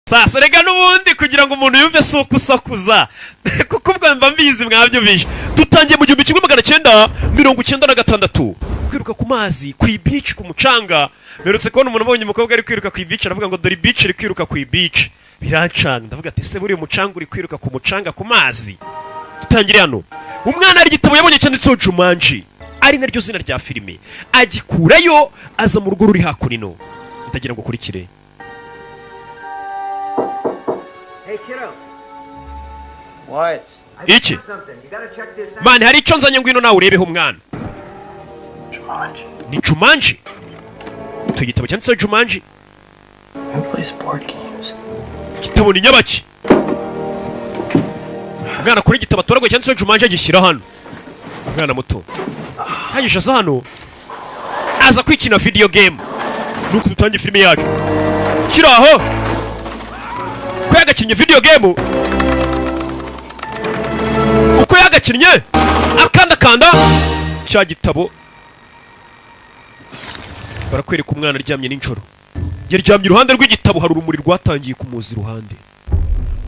Sasa rega n'ubundi kugira ngo umuntu yumve si uko usakuza, kuko ubwo mba mbizi mwabyumvishe. Dutangiye mu 1996, kwiruka ku mazi, ku ibici, ku mucanga. Mperutse kubona umuntu abonye umukobwa ari kwiruka ku ibici, aravuga ngo dore ibici iri kwiruka ku ibici. Birancanga, ndavuga ati: "Ese buriya umucanga uri kwiruka ku mucanga ku mazi?" Dutangire hano. Umwana hari igitabo yabonye cyanditseho Jumanji, ari naryo zina rya filime, agikurayo aza mu rugo ruri hakuno. Ndagira ngo ukurikire. Hey, kiddo. What? I Iki? found something. You gotta check this out. Man, hari icyo nzanye, ngwino nawe urebeho umwana. Jumanji. Ni Jumanji, icyo gitabo cyanditseho Jumanji. Who plays board games? Igitabo ni nyabaki? Umwana kuri igitabo atoraguye cyanditseho Jumanji agishyira hano. Umwana muto hanyishe aza hano, aza kwikina video game. Nuko dutangiye filime yacu. Kiri aho ko yagakinnye video game, uko yagakinnye akandakanda cya gitabo. Barakwereka umwana aryamye nijoro, yaryamye iruhande rw'igitabo. Hari urumuri rwatangiye kumuza iruhande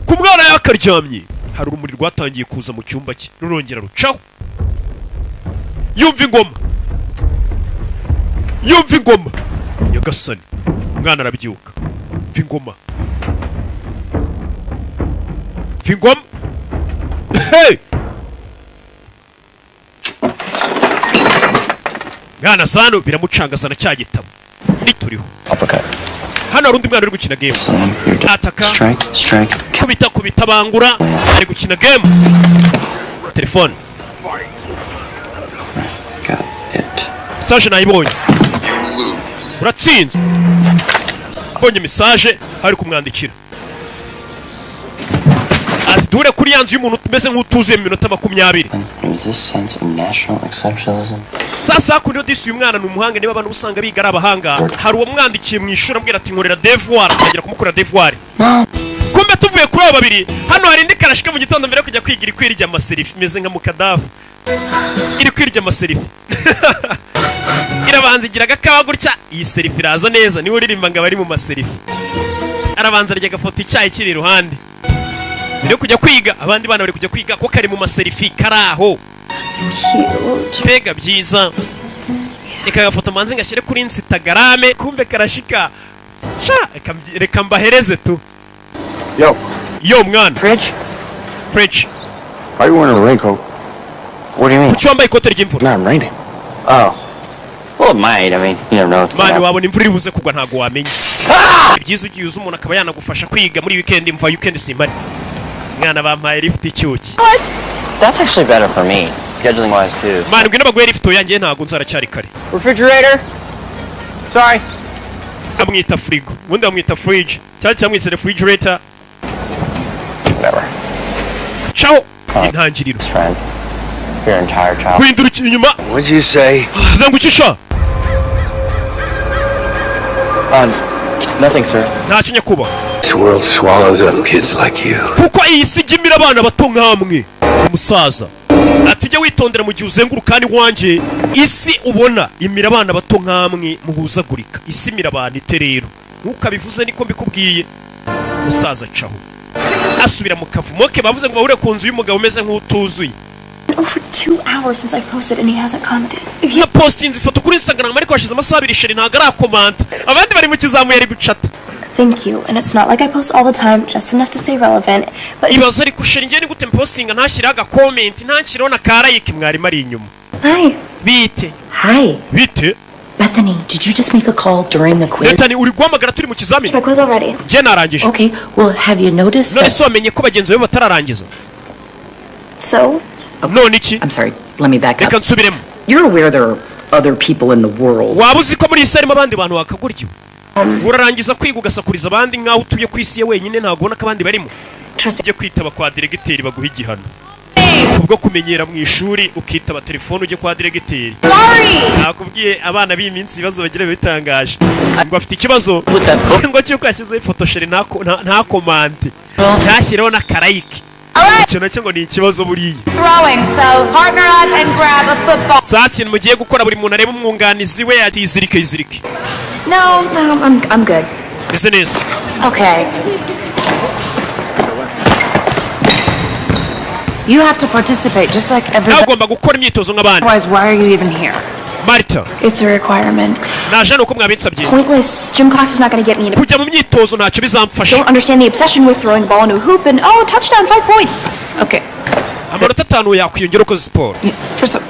ku mwana yakaryamye. Hari urumuri rwatangiye kuza mu cyumba cye, rurongera rucaho. Yumva ingoma, yumva ingoma. Nyagasani, umwana arabyuka. Yumva ingoma, yumva ingoma. Hey! Mwana sano biramucangazana cya gitabo nituriho. Uppercut. Hano hari undi mwana uri gukina game. Slam. You're done. Ataka. Strike. Strike. Kubita, kubita, bangura. Ari gukina game telefone. Got it. Message nayibonye, uratsinze. Mbonye message, hari kumwandikira ati duhure kuri ya nzu y'umuntu umeze nk'utuzuye mu minota 20. There's this sense of national exceptionalism. Sasa hakuno disi, uyu mwana ni umuhanga. Niba abantu usanga biga ari abahanga, hari uwamwandikiye mu ishuri amubwira ati nkorera devoir, atangira kumukorera devoir. Kumbe tuvuye kuri abo babiri, hano hari indi karashika mu gitondo mbere yo kujya kwiga, iri kwirya amaselfie, imeze nka mukadafu iri kwirya amaselfie. Irabanza igira agakawa gutya, iyi selfie iraza neza. Niwe uririmba ngo abari mu maselfie. Arabanza arya agafoto, icyayi kiri iruhande mbere yo kujya kwiga. Abandi bana bari kujya kwiga, ko kari mu maselfie kari aho. Cute. Mbega byiza! Reka agafoto manze ngashyire kuri Instagram. Kumbe karashika sha, reka mbahereze tu. Yo, Yo mwana. Fridge? Fridge. Why you wearing a raincoat? What do you mean? Kuki wambaye ikote ry'imvura? Not raining. Oh. Well, it might. I mean, you never know what's gonna Man, happen. wabona imvura iri buze kugwa, ntabwo wamenya. Ni byiza ugiye uza umuntu akaba yanagufasha kwiga muri weekend. Mva weekend simbari mwana, bampaye lift icyuki. That's actually better for me, scheduling wise too. Man, ngwino baguhe lift yanjye, ntabwo nzaracyari kare. Refrigerator? Sorry. Amwita frigo, ubundi bamwita fridge cyangwa cyamwise refrigerator. Whatever. Caho intangiriro. Best friend. For your entire child. Guhindura inyuma. What'd you say? Uzengucisha. Nothing, sir. Ntacyo nyakubahwa. This world swallows up kids like you. Kuko iyi si ijya imira abana bato nk'amwe. Umusaza ati ujye witondera mu gihe uzenguruka hano iwanjye. Isi ubona imira abana bato nk'amwe muhuzagurika. Isi imira abantu ite rero? Ntukabivuze, niko mbikubwiye. Umusaza acaho asubira mu kavumo ke. Bavuze ngo bahure ku nzu y'umugabo umeze nk'utuzuye. Over 2 hours since I've posted and he hasn't commented. Na postinze ifoto kuri Instagram, ariko hashize amasaha 2, chéri ntabwo arakomanta. Abandi bari mu kizamuye, ari gucata. Thank you. And it's not like I post all the time, just enough to stay relevant. But it's Ibaze ariko chéri, njye ni gute mpostinga ntashyiraho agacomment, ntashyiraho na ka like? Mwarimu ari inyuma. Hi. Bite? Hi. Bite? Bethany, did you just make a call during the quiz? Bethany, uri guhamagara turi mu kizamini? My quiz already. Njye narangije. Okay, well, have you noticed None that? se wamenye ko bagenzi bawe batararangiza? So? None iki? I'm sorry, let me back Reka up. nsubiremo. You're aware there are other people in the world. Waba uzi ko muri iyi si harimo abandi bantu wakaguryiwe? Urarangiza kwiga ugasakuriza abandi nk'aho utuye ku isi ye wenyine, ntabwo ubona ko abandi barimo. Trust me. Ujye kwitaba kwa diregiteri baguha igihano kubwo kumenyera mu ishuri ukitaba telefone. Ujye kwa diregiteri. Nakubwiye, abana b'iyi minsi ibibazo bagira biba bitangaje. Ngo afite ikibazo ngo cy'uko yashyizeho ifoto chéri ntakomante, ntashyireho n'akalike. Icyo nacyo ngo ni ikibazo buriya. Throwing, so partner up and grab a football. Saa kintu mugiye gukora, buri muntu arebe umwunganizi we, ati izirike, izirike. No, no, I'm good. Meze neza. Okay. You have to participate just like Nawe everybody. ugomba gukora imyitozo nk'abandi. Otherwise, why are you even here? Marita. It's a requirement. Naje hano uko mwabinsabye. Pointless. Gym class is not going to get me into. Kujya mu myitozo ntacyo bizamfasha. Don't understand the obsession with throwing ball into a hoop and oh, touchdown, 5 points. Okay. Amanota 5 yakwiyongera ukoze siporo. First of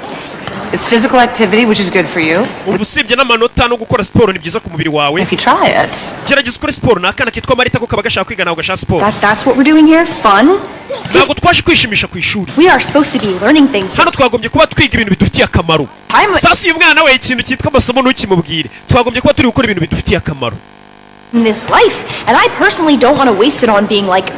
it's physical activity, which is good for you. Ubu usibye n'amanota, no gukora siporo ni byiza ku mubiri wawe. If you try it, Gerageza ukore siporo. Ni akana kitwa Marita ko kaba gashaka kwiga, ntabwo gashaka siporo. That's what we're doing here? Fun? Ntabwo twaje kwishimisha ku ishuri. We are supposed to be learning things. Hano twagombye kuba twiga ibintu bidufitiye akamaro. I'm Sasa uyu mwana we, ikintu cyitwa amasomo ntukimubwire. Twagombye kuba turi gukora ibintu bidufitiye akamaro. In this life, and I personally don't want to waste it on being like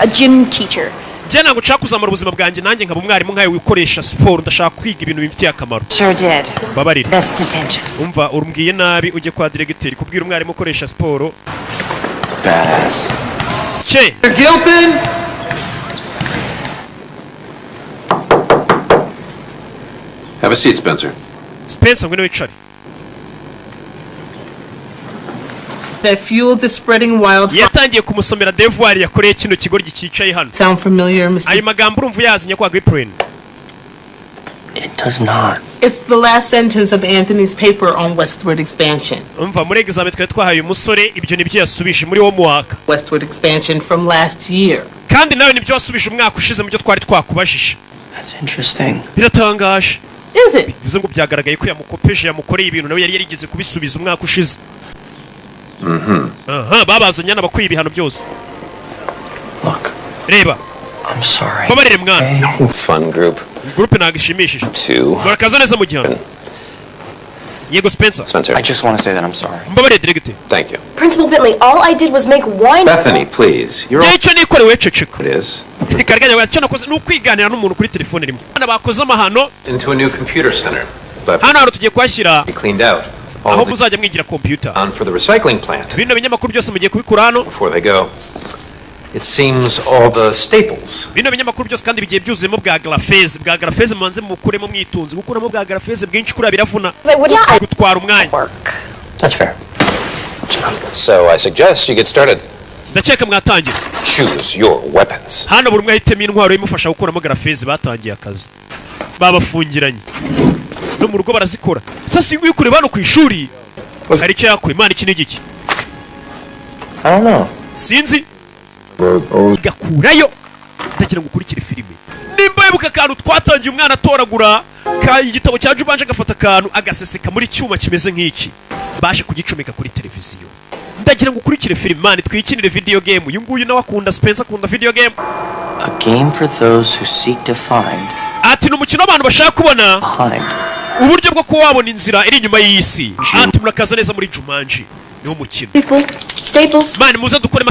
a gym teacher. Njye ntabwo nshaka kuzamara ubuzima bwanjye nanjye nkaba umwarimu nkawe wikoresha siporo. Ndashaka kwiga ibintu bimfitiye akamaro. Sure did. Mbabarire. That's detention. Umva, umbwiye nabi, ujye kwa diregiteri kubwira umwarimu ukoresha siporo. Badass. Cye. Gilpin! Have a seat, Spencer. Spencer, ngwino wicare. That fueled the spreading wildfire. Yatangiye kumusomera devoir yakoreye kino kigo cyicaye hano. Sound familiar, Mr. Ayo magambo urumva uyazi, nyakubahwa Gilpin? It does not. It's the last sentence of Anthony's paper on westward expansion. Umva, muri examen twari twahaye uyu musore, ibyo nibyo yasubije muri wo mwaka. Westward expansion from last year. Kandi nawe nibyo wasubije umwaka ushize mu byo twari twakubajije. That's interesting. Biratangaje. Is it? Bivuze ngo byagaragaye ko yamukopeje, yamukoreye ibintu, nawe yari yarigeze kubisubiza umwaka ushize. Aha babazanye n'abakwiye ibihano byose. Look, Reba. I'm sorry. Babarire, mwana. No fun group. Groupe ntabwo ishimishije. Two. Murakaza neza mu gihano. Yego, Spencer. Spencer. I just want to say that I'm sorry. Mbabarire, diregiteri. Thank you. Principal Bentley, all I did was make wine. Bethany, please. You're all Icyo nikorewe, ceceka. it is. Ikariganya icyo nakoze ni ukwiganira n'umuntu kuri telefone rimwe. Abana bakoze amahano. Into a new computer center. But Hano hantu tugiye kuhashyira be cleaned out. All aho the muzajya mwigira computer. on for the recycling plant Bino binyamakuru byose mugiye kubikura hano. Before they go. It seems all the staples. Bino binyamakuru byose kandi bigiye byuzuyemo bwa agrafeuse. Bwa agrafeuse mubanze mukuremo mwitunze. Gukuramo bwa agrafeuse bwinshi kuriya biravuna, gutwara umwanya. That's fair. So I suggest you get started. Ndakeka mwatangira. Choose your weapons. Hano buri umwe ahitemo intwaro imufasha gukuramo agrafeuse. Batangiye akazi, babafungiranye no mu rugo barazikora. Sasa uyu nguyu kureba hano ku ishuri hari icyo yakuye. Imana, iki ni igiki? I don't know. Sinzi, gakurayo. Ndagira ngo ukurikire filime. Nimba wibuka akantu twatangiye, umwana atoragura ka igitabo cya Jumanji, agafata akantu agaseseka muri cyuma kimeze nk'iki, baje kugicomeka kuri televiziyo. Ndagira ngo ukurikire filime, man, twikinire video game. Uyu nguyu nawe akunda, Spencer akunda video game. A game for those who seek to find Ati ni umukino w'abantu bashaka kubona behind. uburyo bwo kuba wabona inzira iri inyuma y'isi. Ati murakaza neza muri Jumanji, niwo mukino. People. Staples. Man, muze dukore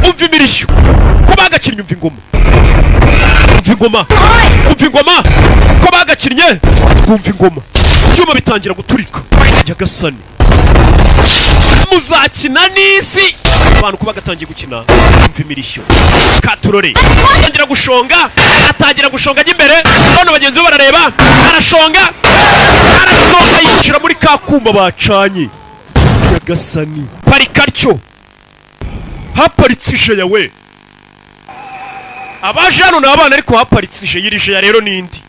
umva imirishyo ko bagakinnye, umva ingoma, umva ingoma, umva ingoma ko bagakinnye, twumva ingoma, ibyuma bitangira guturika. Nyagasani, muzakina n'isi. Abantu ko bagatangiye gukina, umva imirishyo katurore, atangira gushonga, atangira gushonga ajya imbere. Bano bagenzi be barareba, arashonga, arashonga, yinjira muri ka kuma bacanye. Nyagasani, parika atyo, haparitse ijeya we. Abaje hano ni abana, ariko haparitse ijeya. Iri jeya rero n'indi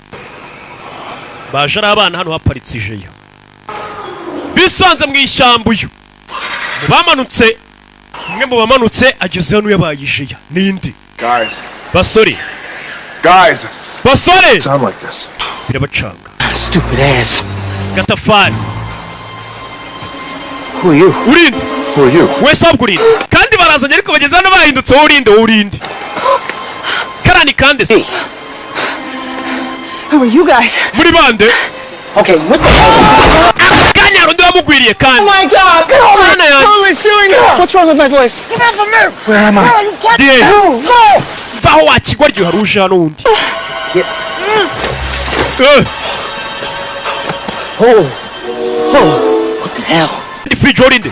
baje ari abana. Hano haparitse ijeya, bisanze mu ishyamba. Uyu mu bamanutse, umwe mu bamanutse ageze hano yabaye ijeya n'indi. Guys. Basore. Guys. Basore. Sound like this. Birabacanga. Stupid ass. Gatafari. Who are you? Urinde? Who are you? Wese ahubwo urinde? Kandi barazanye, ariko bageze hano bahindutse. Wowe urinde? Wowe urinde? Karani kandi se? Who are you guys? Muri bande? Okay, what the hell? Ako kanya hari undi wamugwiriye kandi. Oh my God! Get over Mana yanjye. Totally stealing her! What's wrong with my voice? Get off of me! Where am I? Ndiye. No! No! Vaho wakigwa hari uje hano wundi. Eh, Oh. Oh. What the hell? Ndi fridge, urinde?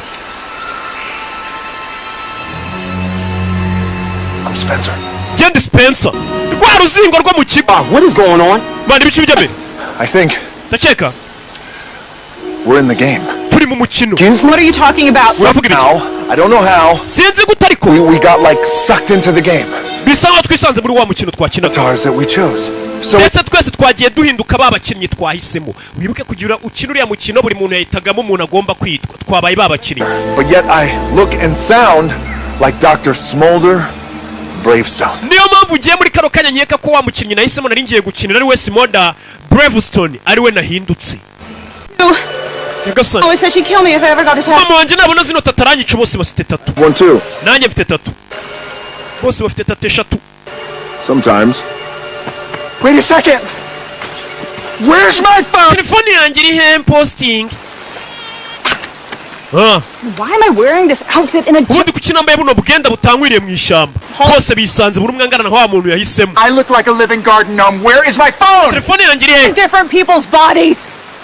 I'm Spencer. Genda, Spencer, rwa ruzingo rwo mu kigo. What is going on? Mwana, ibice bijya mbere. I think Ndakeka we're in the game. Turi mu mukino. What are you talking about? Uravuga ibiki? How? I don't know how. Sinzi gute, ariko We got like sucked into the game. Bisa nkaho twisanze muri wa mukino twakinaga. Avatars that we chose. So Ndetse twese twagiye duhinduka ba bakinnyi twahisemo. Wibuke kugira ukina uriya mukino, buri muntu yahitagamo umuntu agomba kwitwa. Twabaye ba bakinnyi. But yet I look and sound like Dr. Smolder Bravestone. Niyo mpamvu ugiye muri kano kanya nkeka ko wa mukinnyi nahisemo nari ngiye gukinira ari we Smolder Bravestone, ari we nahindutse. Nyagasani. Always said she'd kill me if I ever got a tattoo. Mama wanjye nabona zino tattoo aranyica. Bose bafite tattoo. One too. Nanjye mfite tattoo. Bose bafite tattoo eshatu. Sometimes. Wait a second. Where's my phone? Telefone yanjye iri he? Posting. Ah. Why am I wearing this outfit in a Ubundi kuki nambaye buno bwenda butankwiriye mu ishyamba? Bose bisanze buri umwe angana na wa muntu yahisemo. I look like a living garden gnome. Where is my phone? Telefone yanjye iri he? Different people's bodies.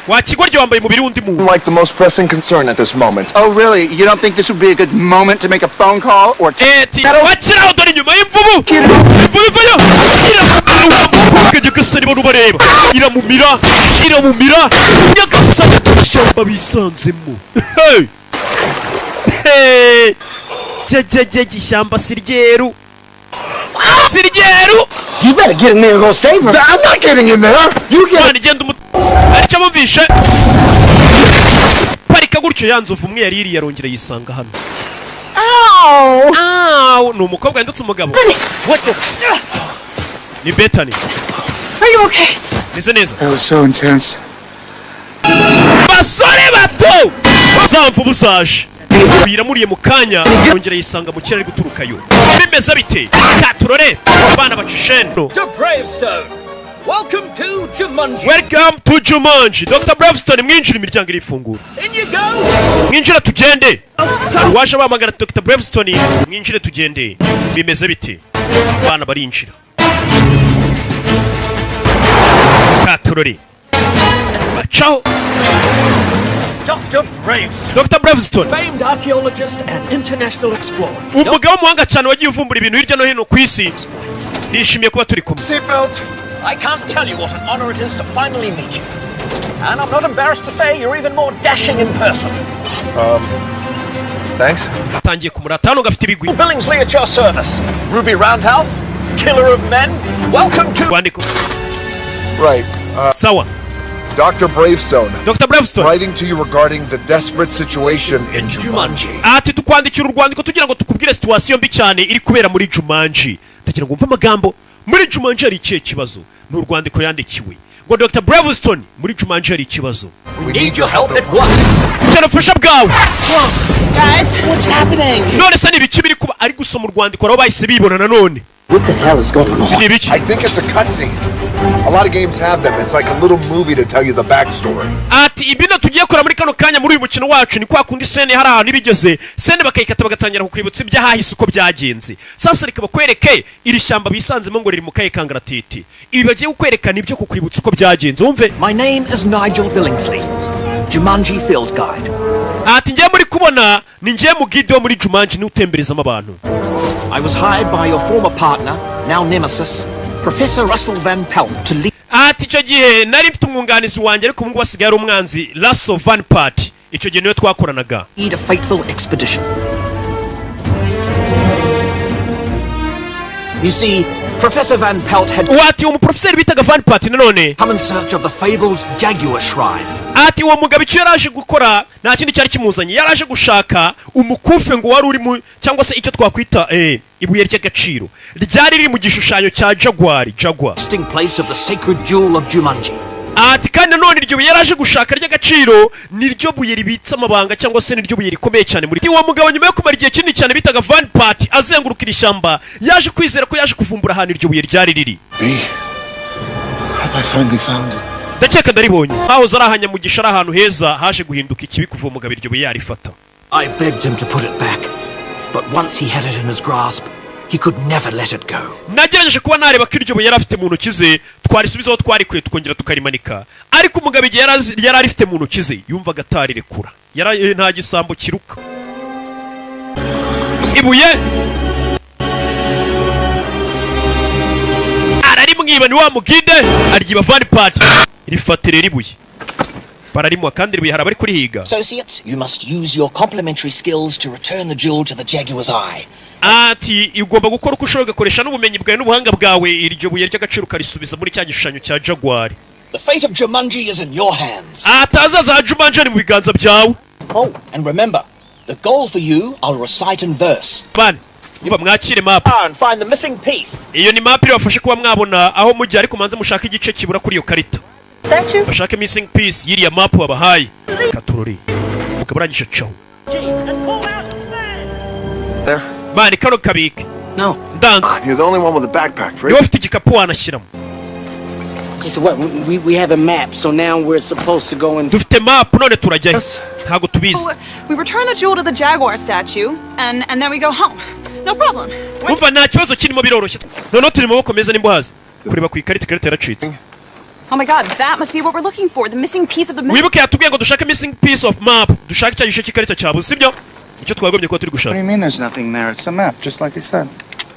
Wa kigoryi, wambaye umubiri w'undi muntu. Like the most pressing concern at this moment. Oh, really? You don't think this would be a good moment to make a phone call or Eti wakiraho, dore inyuma y'imvubu, imvubu ivayo iramumira wa mukobwa. Nyagasani, bano bareba, iramumira, iramumira. Nyagasani, ishyamba bisanzemo. Hey! Hey! Jya ishyamba si ryeru, si ryeru. You better get in there and go save her. I'm not getting in there. You get Mwana, igenda umu hari icyo bumvishe, parika gutyo. Ya nzovu umwe yari iriye arongera yisanga hano. Aw, ni umukobwa yandutse umugabo. What the? Ni Betani. Are you okay? Meze neza. That was so intense. Basore bato, za mvubu zaje biramuriye mu kanya, yongera yisanga mu kirere ari guturukayo. Bimeze bite? Katurore, abana baca ishendo. Dr. Bravestone, welcome to Jumanji. Welcome to Jumanji, Dr Bravestone. Mwinjira, imiryango irifungura. In you go. Mwinjira tugende. Waje bahamagara Dr Bravestone, mwinjire tugende. Bimeze bite? Abana barinjira. Katurore, bacaho. Dr. Bravestone, Dr Bravestone, famed archaeologist and international explorer. Umugabo w'umuhanga cyane wagiye uvumbura ibintu hirya no hino ku isi, nishimiye kuba turi kumwe. Seatbelt. I can't tell you what an honor it is to finally meet you. And I'm not embarrassed to say you're even more dashing in person. Thanks. Atangiye kumurata hano, gafite ibigwi. Billingsley at your service. Ruby Roundhouse, killer of men. Welcome to. Rwandiko. Right. Sawa. Dr. Bravestone. Dr. Bravestone. Writing to you regarding the desperate situation in Jumanji. Ati tukwandikira urwandiko tugira ngo tukubwire situation mbi cyane iri kubera muri Jumanji. Ndagira ngo wumve amagambo. Muri Jumanji hari ikihe kibazo? Ni urwandiko yandikiwe ngo Dr Bravestone, muri Jumanji hari ikibazo. We Need your help at once. Cyane ubufasha bwawe. Guys, what's happening? None se ni ibiki biri kuba? Ari gusoma urwandiko nabo bahise bibona nanone. What the hell is going on? Ni ibiki? I think it's a cutscene. A lot of games have them. It's like a little movie to tell you the backstory. Ati ibino tugiye kora muri kano kanya muri uyu mukino wacu ni kwa kundi scene hari ahantu ibigeze, scene bakayikata bagatangira kukwibutsa iby'ahahise uko byagenze. Sasa reka bakwereke iri shyamba bisanzemo ngo riri mu kahe kangaratete. Ibi bagiye kukwereka nibyo kukwibutsa uko byagenze, wumve. My name is Nigel Billingsley, Jumanji Field Guide. Ati ngiye muri kubona ni ngiye mu guide wo muri Jumanji, niwe utemberezamo abantu. I was hired by your former partner, now nemesis, Professor Russell Van Pelt, to lead Ati icyo gihe nari mfite umwunganizi wanjye, ariko ubu ngubu asigaye ari umwanzi, Russell Van Pelt. Icyo gihe niwe twakoranaga. a fateful expedition. You see, Professor Van Pelt had Wati umuprofeseri bitaga Van Pelt nanone come in search of the fabled Jaguar Shrine. Ati uwo mugabo icyo yaraje gukora nta kindi cyari kimuzanye, yaraje gushaka umukufe ngo wari uri mu cyangwa se icyo twakwita ibuye ry'agaciro ryari riri mu gishushanyo cya jaguar, jaguar. Resting place of the sacred jewel of Jumanji. Ati kandi nanone iryo buye yaraje gushaka ry'agaciro niryo buye ribitse amabanga, cyangwa se niryo buye rikomeye cyane muri uwo mugabo. Nyuma yo kumara igihe kinini cyane bitaga Van Pelt azenguruka iri shyamba, yaje kwizera ko yaje kuvumbura ahantu iryo buye ryari riri. B, have I finally found it? Ndakeka ndaribonye. Hahoze ari ahanyamugisha, ari ahantu heza, haje guhinduka ikibi kuva umugabo iryo buye yarifata. I begged him to put it back, but once he had it in his grasp, he could never let it go. Nagerageje kuba nareba ko iryo buye yari afite mu ntoki ze twarisubizaho twarikuye, tukongera tukarimanika, ariko umugabo igihe yari arifite mu ntoki ze yumvaga atarirekura. Nta gisambo kiruka ibuye. Ararimwiba, ni wa muguide aryiba Van Pelt. Rifate rero ibuye. Bararimuha kandi iribuye hari abari kurihiga. Associates, you must use your complementary skills to return the jewel to the Jaguar's eye. Ati ugomba gukora uko ushoboye, ugakoresha n'ubumenyi bwawe n'ubuhanga bwawe, iryo buye ry'agaciro ukarisubiza muri cya gishushanyo cya jaguar. The fate of Jumanji is in your hands. Atazaza ha Jumanji ari mu biganza byawe. Oh, and remember, the goal for you I'll recite in verse. Bane umva, mwakire map. And find the missing piece. Iyo ni map irabafasha kuba mwabona aho mujya, ariko manze mushake igice kibura kuri iyo karita. Statue? Bashake missing piece y'iriya map babahaye. Katurori ukaba urangije, caho. There. Mani, kano kabike. No. Ndanze. You're the only one with a backpack, Niba right? ufite igikapu wanashyiramo. Okay, so what? We have a map, so now we're supposed to go and. Dufite map, none turajyayo? Ntabwo tubizi. We return the jewel to the jaguar statue, and then we go home. No problem. Umva, nta kibazo kirimo, biroroshye. Noneho turi mu maboko meza. Nimba uhazi kureba ku ikarita, ikarita yaracitse. Oh my God, that must be what we're looking for. The missing piece of the map. Wibuke yatubwiye ngo dushake missing piece of map, dushake cya gice cy'ikarita cyabuze, sibyo? Icyo twagombye kuba turi What do gushaka. you mean there's nothing there? It's a map, just like I said.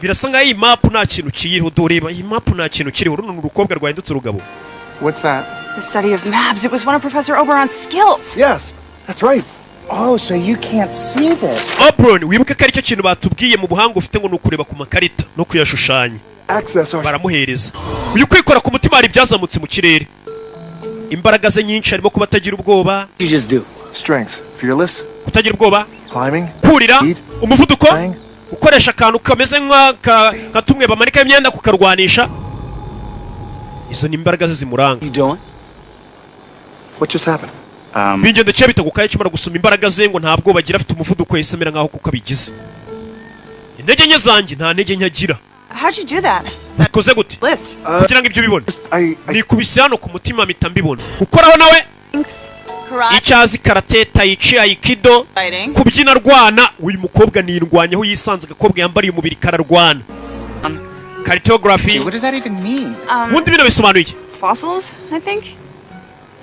Birasa nkaho iyi map nta kintu kiyiriho. Doreba, iyi map nta kintu kiriho. Runo ni urukobwa rwahindutse urugabo. What's that? The study of maps. It was one of Professor Oberon's skills. Yes, that's right. Oh, so you can't see this. Oberon, wibuke ko aricyo kintu batubwiye mu buhanga ufite, ngo ni ukureba ku makarita no kuyashushanya. Access our Baramuhereza uyu kwikora ku mutima, hari ibyazamutse mu kirere. Imbaraga ze nyinshi harimo kuba atagira ubwoba. You just do. Strengths. Fearless, Kutagira ubwoba, climbing, kurira, speed, umuvuduko, flying. Gukoresha akantu kameze nka tumwe bamanikaho imyenda kukarwanisha. Izo ni imbaraga ze zimuranga. You doing? What just happened? Bingendekeye bitagukaye. Akimara gusoma imbaraga ze ngo nta bwoba agira, afite umuvuduko, yahise amera nkaho kuko abigize. Intege nke zanjye, nta ntege nke agira. How'd you do that? Bikoze gute List. kugira ngo ibyo ubibone? I, I Nikubise hano ku mutima mpita mbibona. Gukoraho nawe. Karate. Icyo azi: karate, tai chi, aikido, Fighting. kubyina, arwana. Uyu mukobwa ni indwanyi, aho yisanze agakobwa yambariye umubiri kararwana. Cartography. What does that even mean? Ubundi bino bisobanuye iki? Fossils, I think.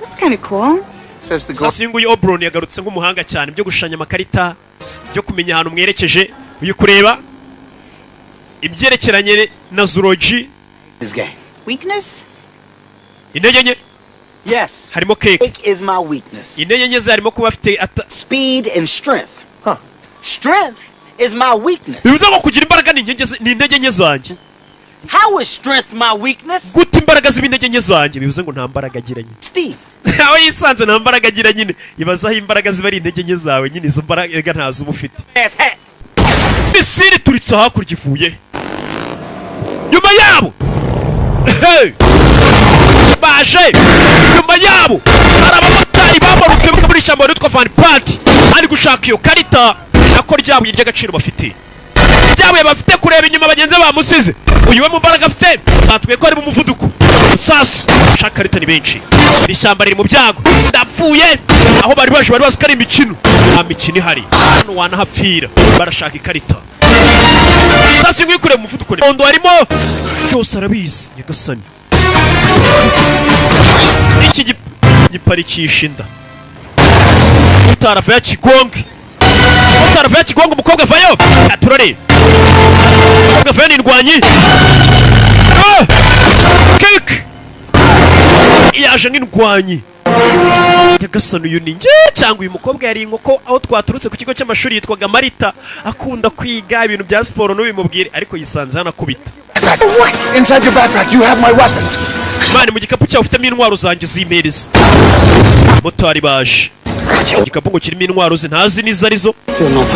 That's kind of cool. Says the girl. Sasa uyu nguyu Oberon yagarutse nk'umuhanga cyane byo gushushanya amakarita, byo kumenya ahantu mwerekeje. Uyu kureba ibyerekeranye na zoology. This game. Weakness? Intege nke. Yes. Harimo cake. Cake is my weakness. Intege nke ze harimo kuba afite Speed and strength. Huh. Strength is my weakness. Bivuze ngo kugira imbaraga ni ni intege nke zanjye. How is strength my weakness? Gute imbaraga ziba intege nke zanjye? Bivuze ngo nta mbaraga agira nyine. Speed. Aho yisanze nta mbaraga agira nyine. Ibaza aho imbaraga ziba ari intege nke zawe nyine, izo mbaraga ntazo uba ufite. Ass hat. Missile ituritse hakurya ivuye nyuma yabo. Hey! Baje nyuma yabo, hari abamotari bamanutse buka muri ishyamba witwa Van Pant ari gushaka iyo karita, nako ryabuye ry'agaciro bafite, ryabuye bafite. Kureba inyuma, bagenzi be bamusize. Uyu we mu mbaraga afite batubwiye ko harimo umuvuduko. Sasu shaka karita ni benshi. Iri shyamba riri mu byago. Ndapfuye. Aho bari baje bari bazi ko ari imikino, nta mikino ihari hano, wanahapfira. Barashaka ikarita. Sasa uyu nguyu kureba umuvuduko ni mondo harimo byose, arabizi. Nyagasani, iki giparikisha inda. Utarava yakigonge, utarava yakigonge. Umukobwa avayo katurore, umukobwa avayo ni indwanyi. Ah! Kick yaje nk'indwanyi. Nyagasani, uyu ni njye cyangwa uyu mukobwa yari inkoko? Aho twaturutse ku kigo cy'amashuri yitwaga Marita, akunda kwiga ibintu bya siporo, ntubimubwire, ariko yisanze hano akubita. What? Inside your backpack, you have my weapons. Mani, mu gikapu cyawe ufitemo intwaro zanjye, zimpereza. Motari baje, igikapu ngo kirimo intwaro ze, ntazi n'izo arizo. Feel no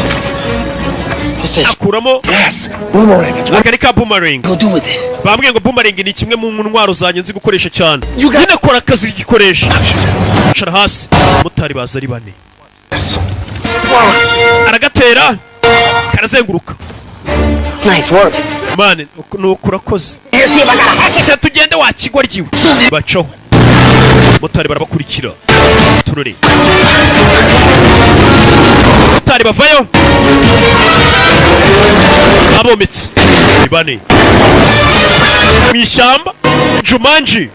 What's this? Akuramo. Yes, boomerang. It's Aka ni ka boomerang. Go do with it. Bambwiye ngo boomerang ni kimwe mu ntwaro zanjye nzi gukoresha cyane. You got- Nyine kora akazi, gikoresha. Cara hasi. Motari baza ari bane. Yes. Aragatera karazenguruka. Nice work. Mani, nuko urakoze. Here, see if I got a hack it. Reka tugende wakigoryiwe. Bacaho, motari barabakurikira. Turore, motari bavayo abometse ni bane mu ishyamba Jumanji.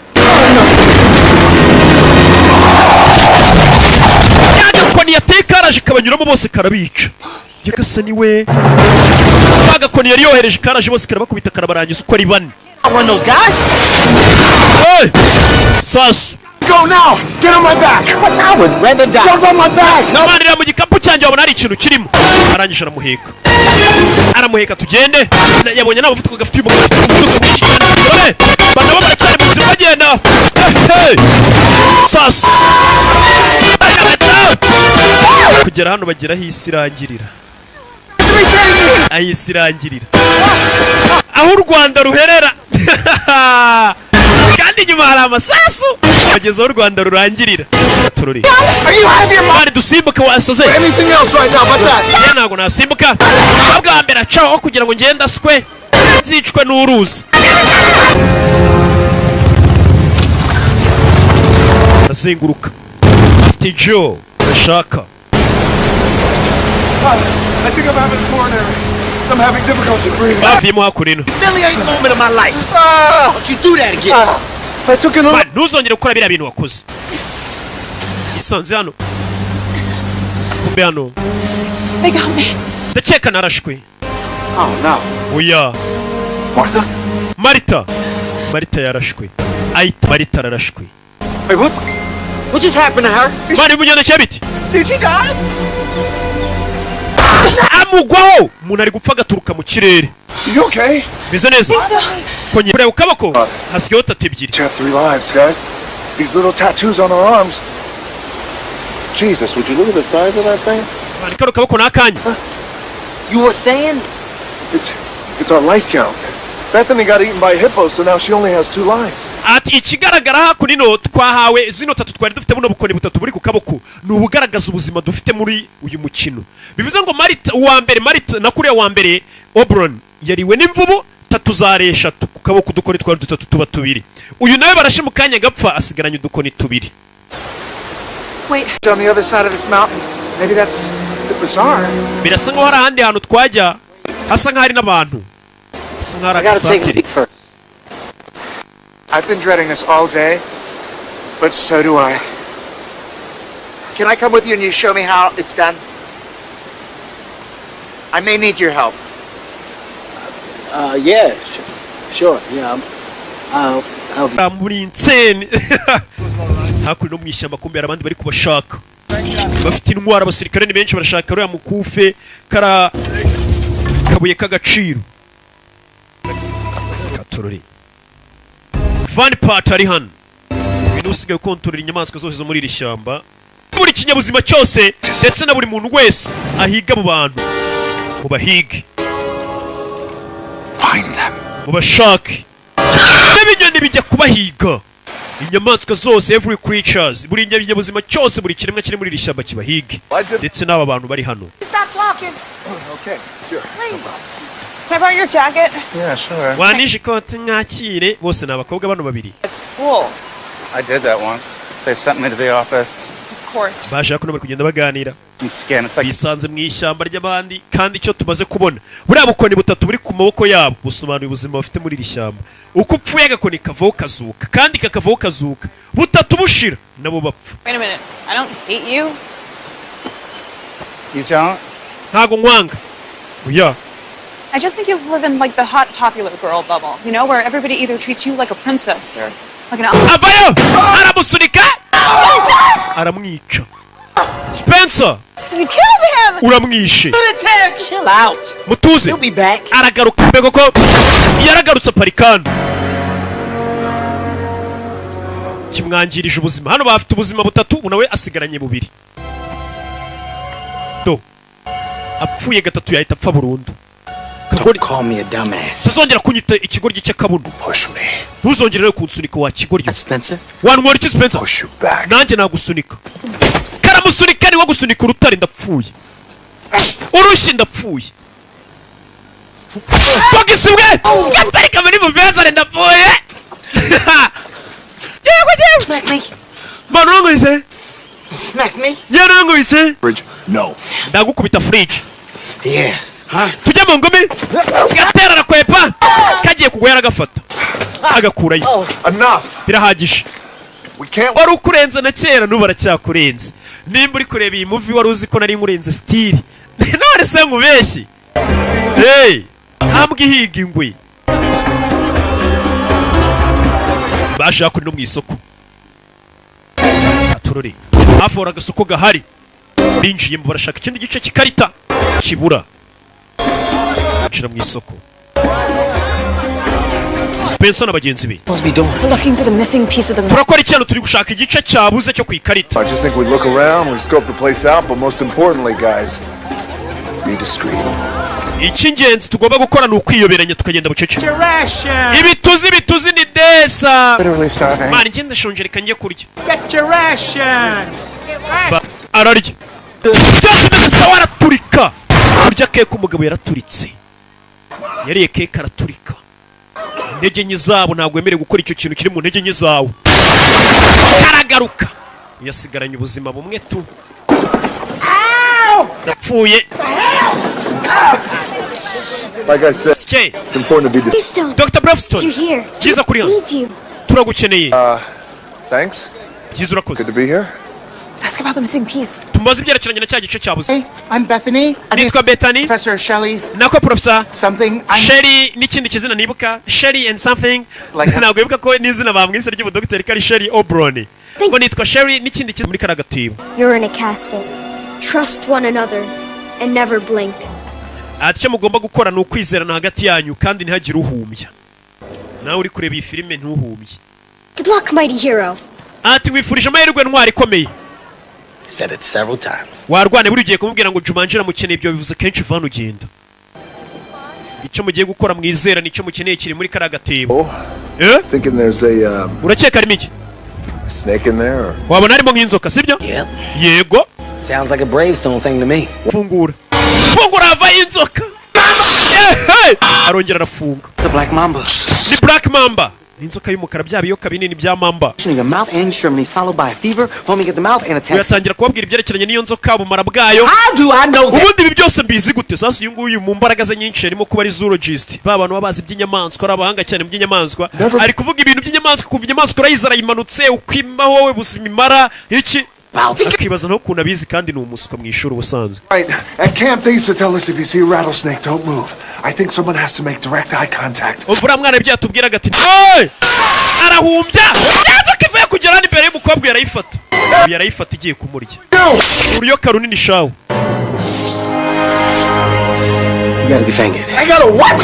Ya gakoni yateye karaje kabanyuramo bose karabica. Nyagasani we, ka gakoni yari yohereje karaje bose karabakubita, karabarangiza uko ari bane. I run those guys. Hey! Sasu go now! Get on my back! I would rather die. Jump on my back! Manira mu gikapu cyanjye, wabona hari ikintu kirimo. Arangije aramuheka, aramuheka tugende. Yabonye nta muvuduko gafite uyu mugabo, afite umuvuduko mwinshi cyane. Dore banabo baracyari mu nzira bagenda. Hey, hey. Sasa kugera hano, bagera aho isi irangirira, aho isi irangirira, aho u Rwanda ruherera, kandi inyuma hari amasasu. Bageze aho u Rwanda rurangirira, tururi. Are you out of your mind? Bari dusimbuke, wasaze. Anything else right now but that? Njye ntabwo nasimbuka. Bwa mbere acaho kugira ngo ngende aswe, nzicwe n'uruzi. Azenguruka afite Joe bashaka. I think I'm having a coronary. I'm having difficulty breathing. Bavuyemo hakuno. Humiliating moment of my life. Don't you do that again. I took an Man, ntuzongere gukora biriya bintu wakoze. Isanze hano, kumbe hano. They got me. Ndakeka narashwe. Oh no. Oya. Martha? Marita, Marita yarashwe ahita. Marita ararashwe. Wait, what? What just happened to her? Mani bimugendekeye biti? Did she die? Amugwaho, umuntu ari gupfa agaturuka mu kirere. You okay? Meze neza. Kongera kureba ku kaboko, hasigayeho tattoo ebyiri. You have three lives, guys. These little tattoos on our arms. Jesus, would you look at the size of that thing? Mani, kano kaboko ni akanyu. You were saying? It's our life count. Bethany got eaten by a hippo, so now she only has two lives. Ati ikigaragara hakuno, twahawe zino tattoo twari dufite. Buno bukoni butatu buri ku kaboko ni ubugaragaza ubuzima dufite muri uyu mukino. Bivuze ngo Marita uwa mbere, Marita na kuriya wa mbere Oberon yariwe n'imvubu, tattoo zari eshatu ku kaboko, udukoni twari dutatu tuba tubiri. Uyu nawe barashe mu kanya gapfa, asigaranye udukoni tubiri. Wait, On the other side of this mountain. Maybe that's the bazaar. Birasa nkaho hari ahandi hantu twajya, hasa nkaho hari n'abantu, hasa nkaho hari I gotta take a agasantere. peek first. I've been dreading this all day, but so do I. Can I come with you and you show me how it's done? I may need your help. Yeah, sure. Yeah, I'll be. Muri insane hakuno no mu ishyamba, kumbe hari abandi bari kubashaka bafite intwaro. Abasirikare ni benshi, barashaka uriya mukufe kara kabuye k'agaciro katorore. Van Pat ari hano, uyu niwe usigaye ukontorora inyamaswa zose zo muri iri shyamba, buri kinyabuzima cyose ndetse na buri muntu wese ahiga mu bantu. Mubahige. Find them. Mubashake. N'ibinyoni bijya kubahiga, inyamaswa zose, every creatures, buri kinyabuzima cyose, buri kiremwa kiri muri iri shyamba kibahige, ndetse n'aba bantu bari hano. Stop talking. Okay, sure. Can I borrow your jacket? Yeah, sure. Wanije ikoti mwakire. Bose ni abakobwa bano babiri. At school, I did that once. They sent me to the office. of course. Baje hakuno, bari kugenda baganira. Some skin. It's like Bisanze mu ishyamba ry'abandi, kandi icyo tumaze kubona, buriya bukoni butatu buri ku maboko yabo busobanuye ubuzima bafite muri iri shyamba. Uko upfuye agakoni kavaho kazuka, kandi kakavaho kazuka, butatu bushira nabo bapfa. Wait a minute. I don't hate you. You don't? Ntago nkwanga, oya. I just think you live in like the hot popular girl bubble, where everybody either treats you like a princess or like an Avayo, aramusunika, aramwica. Spencer! You killed him! Uramwishe. Chill out. Mutuze. He'll be back. Aragaruka mbega ko yaragarutse, aparikani kimwangirije ubuzima. Hano bafite ubuzima butatu, ubu nawe asigaranye bubiri. Do apfuye gatatu yahita apfa burundu. Don't call me a dumbass. Tuzongera kunyita ikigoryi cy'akabuno. Push me. Ntuzongere rero kunsunika wa kigoryi. Spencer. Wantwara iki, Spencer? Push you back. Nanjye nagusunika. Karamusunika, ni wo gusunika urutare. Ndapfuye urushyi, ndapfuye bogisi bwe gaparika muri mubezare, ndapfuye yego yewe. Smack me. Manu, urankubise. Smack me. Njyewe urankubise. Fridge. No. Ndagukubita fridge. Yeah. Huh? Tujye mu ngumi. Gatera, arakwepa, kagiye kugwa yaragafata agakurayo. Enough. Birahagije. We can't. Wari ukurenze na kera, n'ubu aracyakurenze. Nimba uri kureba iyi movie, wari uzi ko nari nkurenze still, none se nkubeshye? Hey, ntambwe ihiga ingwe. Baje hakuno no mu isoko. Katurore hafi ahora agasoko gahari, binjiyemo barashaka ikindi gice cy'ikarita kibura. Binjira mu isoko, Spencer na bagenzi be. We're looking for the missing piece of the map. Turakora icyano, turi gushaka igice cyabuze cyo ku ikarita. I just think we look around, we scope the place out, but most importantly, guys, be discreet. Icy'ingenzi tugomba gukora ni ukwiyoberanya, tukagenda bucece. Ibituzi ibituzi ni desa. Literally starving. Mwana, ngende ndashonje, reka njye kurya. Get your rations! Ararya byose bimeze sawa, araturika kurya keke. Umugabo yaraturitse, yariye keke araturika. Intege nke zabo, ntabwo wemerewe gukora icyo kintu kiri mu ntege nke zawe. Aragaruka, yasigaranye ubuzima bumwe tu, yapfuye. Like I said, Sike. it's important to be discreet. Bravestone. Dr. Bravestone. You're here. Byiza kuri hano. Needs you. Turagukeneye. Thanks. Byiza, urakoze. Good to be here. Ask about the missing piece. Tumubaze ibyerekeranye na cya gice cyabuze. Hey, I'm Bethany. Nitwa Bethany. Professor Shelley Nako Professor something. I'm Sherry n'ikindi kizina nibuka, Sherry and something. Like- Ntabwo wibuka ko n'izina bamwise ry'ubudogiteri ko ari Sherry O'Brien, ngo nitwa Sherry n'ikindi kizina muri kariya gatebo. You're in a casket. Trust one another and never blink. Ati icyo mugomba gukora ni ukwizerana hagati yanyu kandi ntihagire uhumbya. Nawe uri kureba iyi filime, ntuhumbye. Good luck, mighty hero. Ati nkwifurije amahirwe, ntwari ikomeye. Said it several times. Warwane buri gihe kumubwira ngo Jumanji mukeneye, ibyo bivuze kenshi vana ugenda. Icyo mugiye gukora, mwizera nicyo mukeneye kiri muri kariya gatebo. Eh? Thinking there's a Urakeka harimo iki? snake in there? Or... Wabona harimo nk'inzoka, sibyo? Yep. Yego. Sounds like a Bravestone thing to me. Fungura, fungura, havayo inzoka. Ehe! Arongera arafunga. It's a black mamba. Ni black mamba, ni inzoka y'umukara, bya biyoka binini bya mamba. Your mouth and extremities, followed by a fever, foaming at the mouth, and attacks. Uyatangira kubabwira ibyerekeranye n'iyo nzoka, ubumara bwayo. How do I know that? Ubundi ibi byose mbizi gute? Sasa uyu nguyu mu mbaraga ze nyinshi harimo kuba ari zoologist, ba bantu baba bazi iby'inyamaswa, ari abahanga cyane mu by'inyamaswa. Ari kuvuga ibintu by'inyamaswa, kuva inyamaswa urayizi, arayimanutse ukwima wowe buzima imara iki, akibaza naho ukuntu abizi kandi ni umuswa mu ishuri ubusanzwe. Right. At camp, they used to tell us if you see a rattlesnake, don't move. I think someone has to make direct eye contact. Umva uriya mwana ibyo yatubwiraga, ati "Hey!" Arahumbya, inzoka ivuye kugera hano imbere y'umukobwa, yarayifata. Uyu yarayifata igiye kumurya, uruyoka runini shawu. You gotta defang it. I got a what?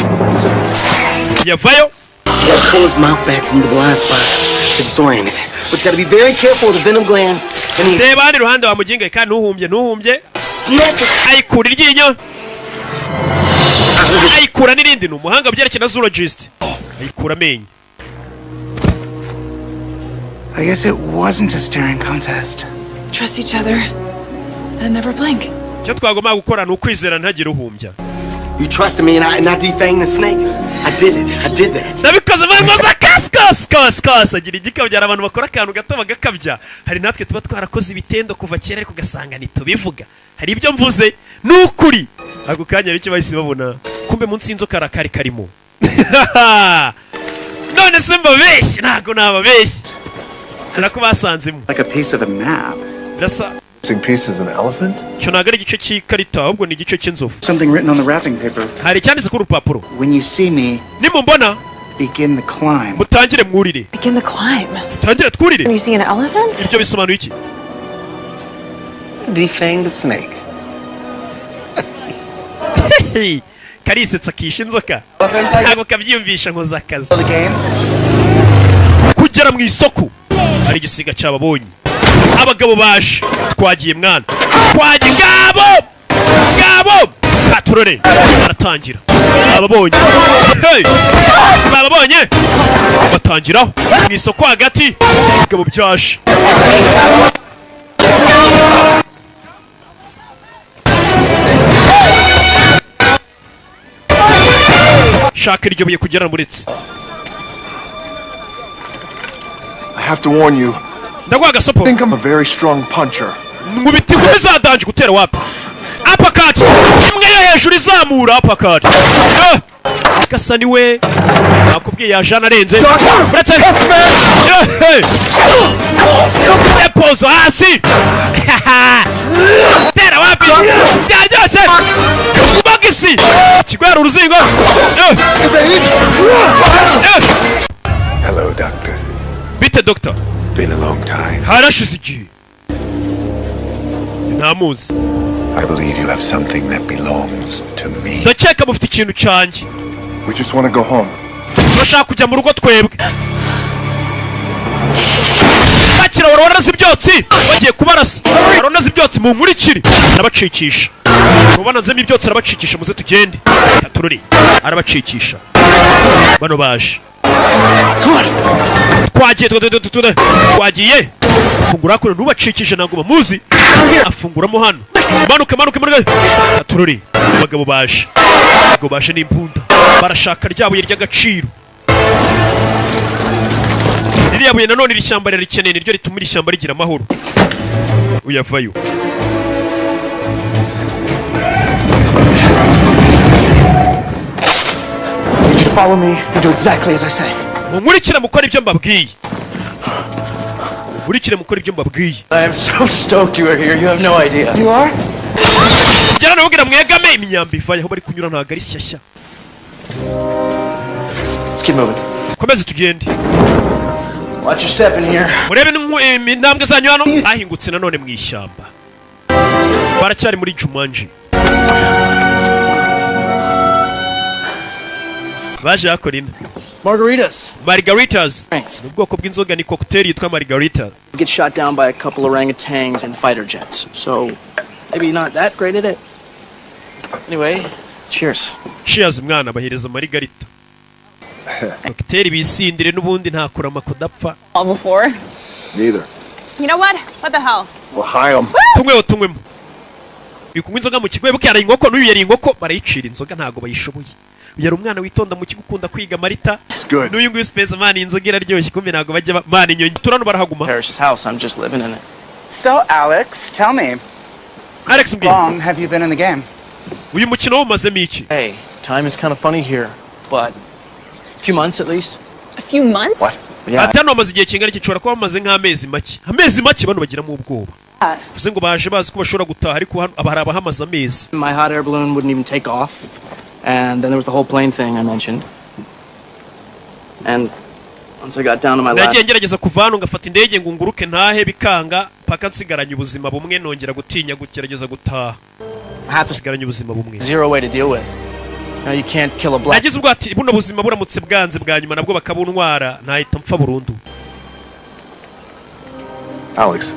Yavayo. You gotta pull his mouth back from the blind spot to disorient it. But you gotta be very careful with the venom gland and the Reba hano iruhande wa muginga, kandi ntuhumbye, ntuhumbye. Ayikura iryinyo, ayikura n'irindi. Ni umuhanga mu byerekeye na zoologist, ayikura amenyo. I guess it wasn't a staring contest. Trust each other and never blink. Icyo twagomba gukora ni ukwizera, ntagire uhumbya. You trusted me and I defanged the snake. I did it. I did that. Ndabikoze bankoza kasi kasi kasi kasi, agira igikabya. Hari abantu bakora akantu gato bagakabya. Hari natwe tuba twarakoze ibitendo kuva kera, ariko ugasanga ntitubivuga. Hari ibyo mvuze ni ukuri. Ako kanya hari icyo bahise babona, kumbe munsi y'inzoka hari akari karimo. None se mbabeshye? Ntabwo nababeshye, hari ako basanzemo. Like a piece of a map. Birasa. Missing piece is an elephant? Icyo ntabwo ari igice cy'ikarita, ahubwo ni igice cy'inzovu. Something written on the wrapping paper. Hari icyanditse kuri urupapuro. When you see me, Nimumbona, begin the climb. mutangire mwurire. Begin the climb. Mutangire twurire. When you see an elephant? Ibyo bisobanuye iki? Defang the snake. Hey, karisetsa kisha inzoka, ntabwo kabyiyumvisha. Nkoza akazi kugera mu isoko, hari igisiga cyababonye. Abagabo baje, twagiye mwana, twagiye, ngabo ngabo katurore. Baratangira, bababonye. Hey! Bababonye, batangiraho mu isoko hagati. Ibigabo byaje. Shaka iryo buye kugera muretse. I have to warn you. Ndaguha agasopo. I think I'm a very strong puncher. Nkubita inkumi zadanje gutera wapi. Uppercut imwe yo hejuru izamura, uppercut. Eh! Gasa niwe nakubwiye yajana arenze uretse. Eh, eh. Depozo hasi, tera wapi, byaryoshye. Bogisi kigwera uruzingo. Eh! Eh! Hello, Doctor. Bite, Doctor? Been a long time. Harashize igihe. Ntamuzi. I believe you have something that belongs to me. Ndakeka mufite ikintu cyanjye. We just want to go home. Turashaka kujya mu rugo twebwe. Bakira barabona ibyotsi, bagiye kubarasa. Barabona ibyotsi, mu nkurikire arabacikisha. Rubananzemo ibyotsi, arabacikisha. Muze tugende. Katururi arabacikisha. Bano baje, twagiye, twagiye. Fungura kure, ntubacikishe, ntabwo bamuzi. Afunguramo hano, manuka, manuka, manuka. Katururi. Abagabo baje, abagabo baje n'imbunda, barashaka rya buye ry'agaciro. Ririya buye nanone iri shyamba ririkeneye, niryo rituma iri shyamba rigira amahoro. Uyavayo. I need you to follow me and do exactly as I say. Munkurikire mukora ibyo mbabwiye, munkurikire mukora ibyo mbabwiye. I am so stoked you are here. You have no idea. You are? Ngera nababwira mwegame. Imyambi ivaye aho bari kunyura, ntabwo ari shyashya. Let's keep moving. Komeze tugende. Watch your step in here. Murebe intambwe zanyu hano. Ahingutse nanone mu ishyamba, baracyari muri Jumanji. Baje hakora ino. Margaritas. Margaritas. Thanks. Ni ubwoko bw'inzoga, ni cocktail yitwa margarita. Get shot down by a couple orangutans and fighter jets. So maybe not that great at it. Anyway, cheers. Cheers mwana. Bahereza margarita cocktail, bisindire n'ubundi nta kurama kudapfa. All before. Neither. You know what? What the hell? Well, hi 'em. Tunyweho, tunywemo. Uyu kunywa inzoga mu kigo, wibuke yaraye inkoko, n'uyu yari inkoko, barayicira inzoga ntabwo bayishoboye. Uyu yari umwana witonda mu kigo, ukunda kwiga, Marita. It's good. N'uyu nguyu Spencer. Man, inzoga iraryoshye, kumbe ntabwo bajya man inyonyi turano barahaguma. Parrish's house. I'm just living in it. So, Alex, tell me, Alex, mbwira. long have you been in the game? Uyu mukino wawumazemo iki? Hey, time is kind of funny here, but a few months at least. A few months? Yeah. Ati hano bamaze igihe kingana iki? Nshobora kuba bamaze nk'amezi make, amezi make. Bano bagiramo ubwoba, bivuze ngo baje bazi ko bashobora gutaha, ariko hano hari abahamaze amezi. My hot air balloon wouldn't even take off. And then there was the whole plane thing I mentioned. And once I got down to my last Nagiye ngerageza kuva hano ngafata indege ngo nguruke ntahe, bikanga, paka nsigaranye ubuzima bumwe, nongera gutinya gugerageza gutaha. Half nsigaranye ubuzima bumwe. zero way to deal with. No, you can't kill a black Nagize ubwo ati buno buzima buramutse bwanze bwa nyuma, nabwo bakabuntwara, nahita mpfa burundu. Alex,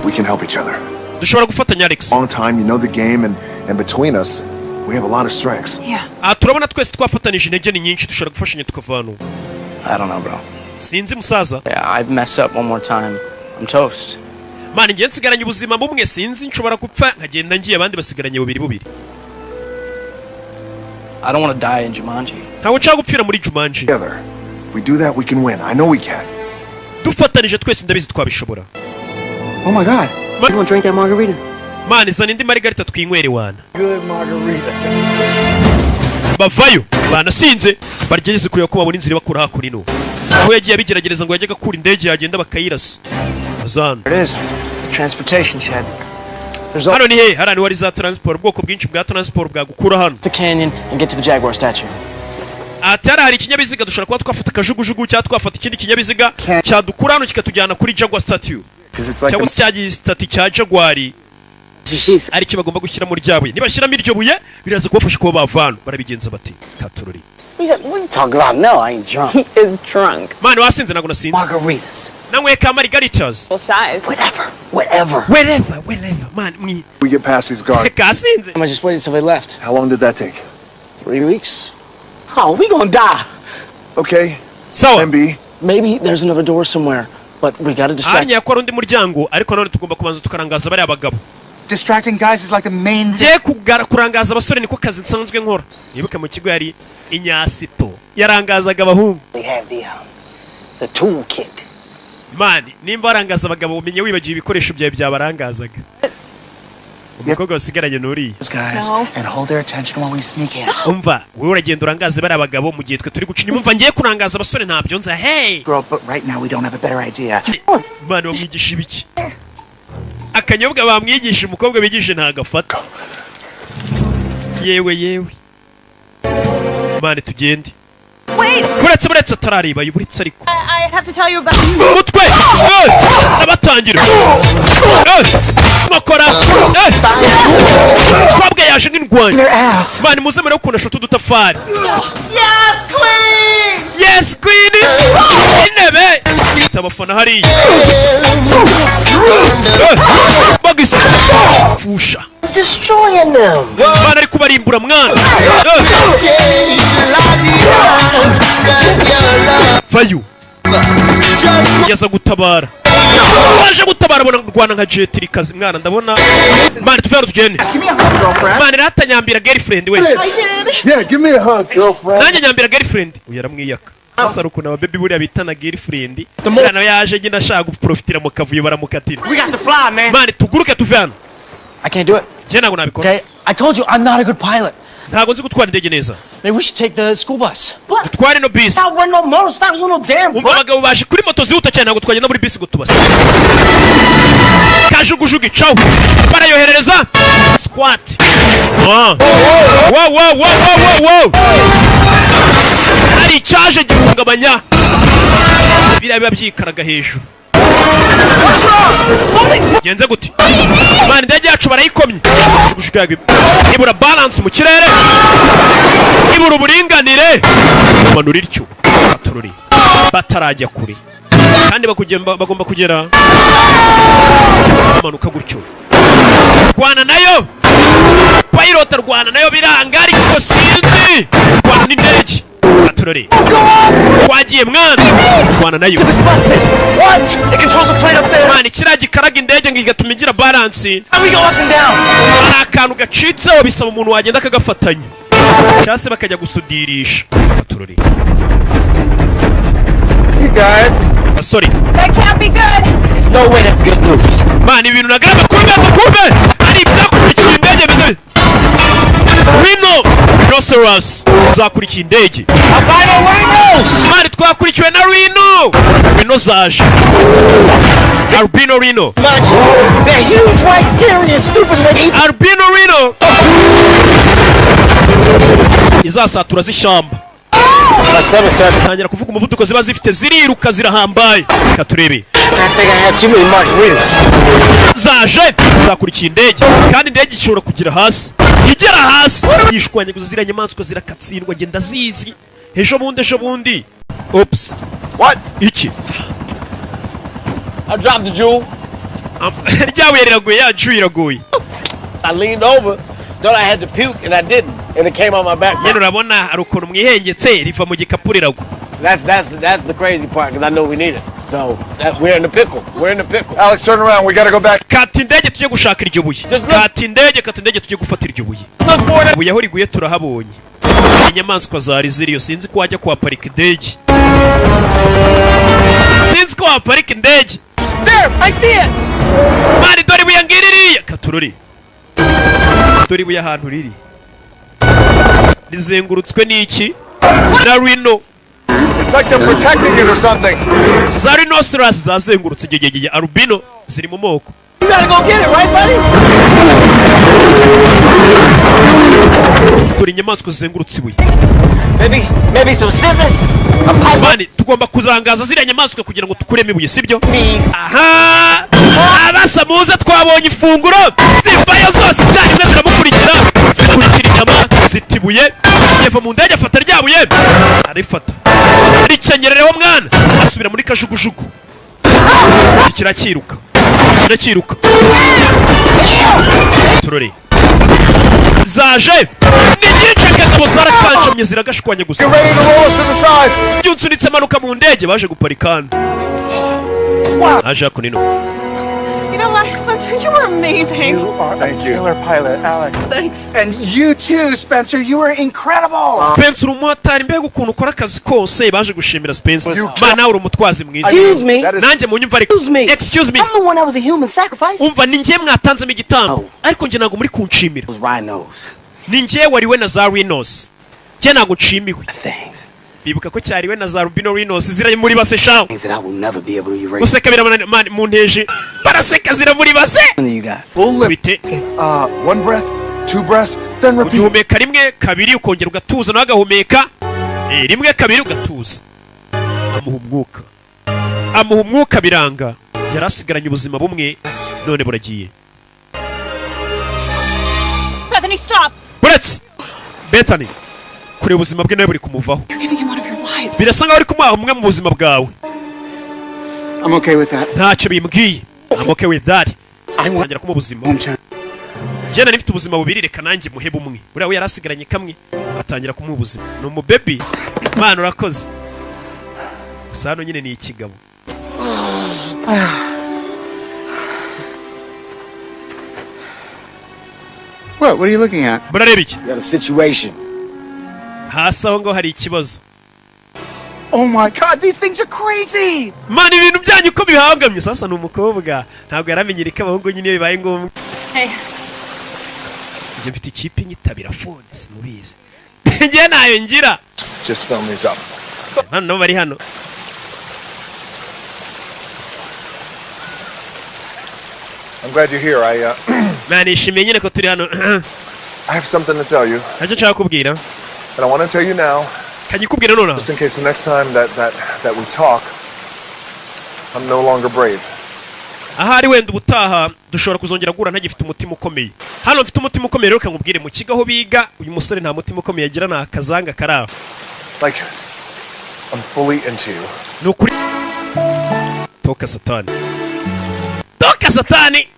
we can help each other. Dushobora gufatanya, Alex. Long time, you know the game, and between us, we have a lot of strengths. Yeah. Aha turabona twese twafatanije, intege ni nyinshi, dushobora gufashanya tukava hano. I don't know, bro. Sinzi musaza. Yeah, I mess up one more time, I'm toast. Man, ngiye nsigaranye ubuzima bumwe, sinzi, nshobora gupfa nkagenda ngiye, abandi basigaranye bubiri bubiri. I don't want to die in Jumanji. Ntabwo nshaka gupfira muri Jumanji. Together, if we do that, we can win. I know we can. Dufatanije twese, ndabizi twabishobora. Oh my God. You wanna drink that margarita? Man, zana indi margarita twinywere wana. Good margarita. Bavayo banasinze, bagerageze kureba ko babona inzira ibakura hakuno ino. Aho yagiye abigerageza ngo yajyaga akura indege, yagenda bakayirasa azana. There it is. The transportation shed. There's Hano ni he? Hariya niho hari za transport, ubwoko bwinshi bwa transport bwagukura hano. the canyon and get to the Jaguar statue. Ati hariya hari ikinyabiziga, dushobora kuba twafata akajugujugu cyangwa twafata ikindi kinyabiziga cyadukura hano kikatujyana kuri Jaguar statue, Because it's like cyangwa se cya statue cya Jaguar, aricyo bagomba gushyiramo rya buye. Nibashyiramo iryo buye, biraza kubafasha kuba bava hano. Barabigenza bati katururi. What are you talking about? No, I ain't drunk. He is drunk. Man, wasinze? Ntabwo nasinze. Margaritas. Nanyweye ka margaritas. Full size. Whatever. Whatever. Wherever, wherever, man mwi. We get past these guards. Kasinze. I just waited till they left. How long did that take? 3 weeks. Oh, we gonna die. Okay. Sawa. MB. Maybe there's another door somewhere, but we gotta distract. Hariya ko hari undi muryango, ariko nanone tugomba kubanza tukarangaza bariya bagabo. Distracting guys is like the main. Ngiye kurangaza abasore, niko kazi nsanzwe nkora. Nibuke mu kigo yari inyasito, yarangazaga abahungu. They have the toolkit. Man, nimba warangaza abagabo, umenye wibagiwe ibikoresho byawe byabarangazaga. Umukobwa wasigaranye n'uriya. Those guys No. and hold their attention while we sneak in. Umva, wowe uragenda urangaze bariya bagabo mu gihe twe turi guca inyuma. Umva, ngiye kurangaza abasore ntabyo nza, hey. Girl, but right now we don't have a better idea. Man, bamwigisha ibiki? Akanyobwa bamwigisha, umukobwa bigishe ntagafata. Yewe yewe, man, tugende. Wait! Buretse, buretse, atarareba, buretse ariko. I have to tell you about. Umutwe! Eh! Abatangira. Eh! Inkokora. Kobwa yaje nk'indwanyi. Mani, muze murebe ukuntu ashota udutafari. Yes, queen! Yes, queen! Intebe ifite abafana hariya. Bagisi pfusha. It's destroying them. Mwana, ari kubarimbura mwana. Vayo, yaza gutabara, baje gutabara, abona rwana nka jetirikazi. Mwana, ndabona mani, tuve hano tugende. Mani, rata nyambira girlfriend we. Yeah, give me a hug, girlfriend. Nanjye nyambira girlfriend. Uyu aramwiyaka. Sasa hari ukuntu ababebi buriya bitana girlfriend. Buriya nawe yaje nyine ashaka guprofitira mu kavuyo, baramukatira. We got to fly, man. Mani, tuguruke tuve hano. I can't do it. Njye ntabwo nabikora. Okay? I told you I'm not a good pilot. Ntabwo nzi gutwara indege neza. Maybe we should take the school bus. Dutware ino bisi. I run no motorcycles on no damn Umva, abagabo baje kuri moto zihuta cyane, ntabwo twagenda muri bisi ngo tubase. Kajugujugu icaho, barayoherereza squat. Ah. Wow, wow, wow, wow, wow, wow. Hari icyaje gihungabanya biriya biba byikaraga hejuru. Genze gute mani? Indege yacu barayikomye. Kajugujugu yawe ibura balance mu kirere, ibura uburinganire, manura ityo batururi batarajya kure, kandi bagomba kugera bamanuka gutyo. Rwana nayo, pilot arwana nayo biranga, ariko sinzi rwana n'indege batururi twagiye mwana, rwana nayo. What? It controls the plane up there. Mwana, kiriya gikaraga indege ngo igatuma igira balance. How we go up and down? Hari akantu gacitseho, bisaba umuntu wagenda akagafatanya cyangwa se bakajya gusudirisha batururi. You guys. Basore. That can't be good. There's no way that's good news. Mani, ibintu nagara amakuru meza, kumbe hari ibyakurikiye indege bimeze rhinoceros zakurikiye indege. Albino rhinos! Mani, twakurikiwe na rhino, rhino zaje, albino rhino. Much. They're huge, white, scary, and stupid, and they eat Albino rhino izasatura z'ishyamba. My stomach started. Tangira kuvuga umuvuduko ziba zifite, ziriruka, zirahambaye. Reka turebe. I think I had too many margaritas. Zaje zakurikiye indege, kandi indege ishobora kugera hasi, igera hasi yishwanyaguza. Ziriya nyamaswa zirakatsindwa, ngenda zizi. Ejo bundi, ejo bundi, oops. What? Iki? I dropped the jewel. Ryabuye riraguye, yacu iraguye. I leaned over, thought I had to puke, and I didn't. And it came on my back. Nyine urabona hari ukuntu mwihengetse, riva mu gikapu riragwa. That's the crazy part, because I know we need it. So we're in the pickle. We're in the pickle. Alex, turn around. We gotta go back. Kata indege tujye gushaka iryo buye. Kata indege, kata indege tujye gufata iryo buye. Look for it. Ibuye aho riguye turahabonye, inyamaswa zari ziriyo. Sinzi ko wajya kuhaparika indege, sinzi ko waparika indege. There! I see it! Mani, dore ibuye ngiri ririya katurori, dore ibuye ahantu riri rizengurutswe n'iki? Na rhino. It's like they're protecting it or something. Za rhinoceros zazengurutse gegegege. Albino ziri mu moko. You gotta go get it, right, buddy? Dore inyamaswa zizengurutse ibuye. Maybe some scissors? A pipe? Mani, tugomba kurangaza ziriya nyamaswa kugira ngo tukuremo ibuye, sibyo? Me. Aha, abasa muze, twabonye ifunguro. Zivayo zose icyarimwe, ziramukurikira, zikurikira inyama, zita ibuye. Yava mu ndege, afata rya buye, arifata, rikenyerereho mwana, asubira muri kajugujugu. Kirakiruka, kirakiruka turore. Zaje ni nyinshi, akagabo zarakanjamye, ziragashwanya gusa. Get ready to roll us to the side. Byunsunitse manuka mu ndege, baje guparika hano, aje hakuno ino. You know what, Spencer? You were amazing. You are a killer pilot, Alex. Thanks. And you too, Spencer. You were incredible. Spencer, uri umumotari, mbega ukuntu ukora akazi kose! Baje gushimira Spencer. Ma, nawe uri umutwazi mwiza. Excuse me. That is Nanjye munyumva ariko. Excuse me. Excuse me. I'm the one that was a human sacrifice. Umva, ni njye mwatanzemo igitambo, ariko njye ntabwo muri kunshimira. Those rhinos. Ni njye wariwe na za rhinos, njye ntabwo nshimiwe. Things. Bibuka ko cyariwe na za albino rhinos, zira muri base shawo. Things that I will never be able to erase. Guseka birabananira man, mu nteje baraseka, zira muri base. You guys. Full lift. Bite? One breath, two breaths, then repeat. Ugihumeka rimwe, kabiri, ukongera ugatuza, nawe agahumeka. Rimwe, kabiri, ugatuza. Amuha umwuka, amuha umwuka, biranga. Yari asigaranye ubuzima bumwe, none buragiye. Bethany, stop! Buretse Bethany, kureba ubuzima bwe nawe buri kumuvaho. You're giving him one of your lives. Birasa nkaho uri kumuha umwe mu buzima bwawe. I'm okay with that. Ntacyo bimbwiye, I'm okay with that. Tangira kumuha ubuzima. Njye nari mfite ubuzima bubiri, reka nanjye muhe bumwe. Uriya we yari asigaranye kamwe, atangira kumuha ubuzima. Ni umubebi mwana, urakoze. Gusa hano nyine ni ikigabo. What? What are you looking at? Murareba iki? Got a situation. Hasi aho ngaho hari ikibazo. Oh my God, these things are crazy! Mana, ibintu byanyu uko bihangamye. Sasa ni umukobwa, ntabwo yaramenyere ko abahungu nyine iyo bibaye ngombwa. Hey. Njye mfite ikipe nyitabira phone, simubizi, njye nayo ngira. Just film these up. Hano nabo bari hano. I'm glad you're here. Man, nishimiye nyine ko turi hano. I have something to tell you, Ntacyo nshaka kubwira. And I want to tell you now, Kanyikubwira nonaha. Just in case the next time that we talk, I'm no longer brave. Ahari wenda ubutaha dushobora kuzongera guhura ntagifite umutima ukomeye. Hano mfite umutima ukomeye rero, nkubwire, mu kigo aho biga, uyu musore nta mutima ukomeye agira, ni akazanga kari aho. Like, I'm fully into you. Ni ukuri. Toka satani, toka satani!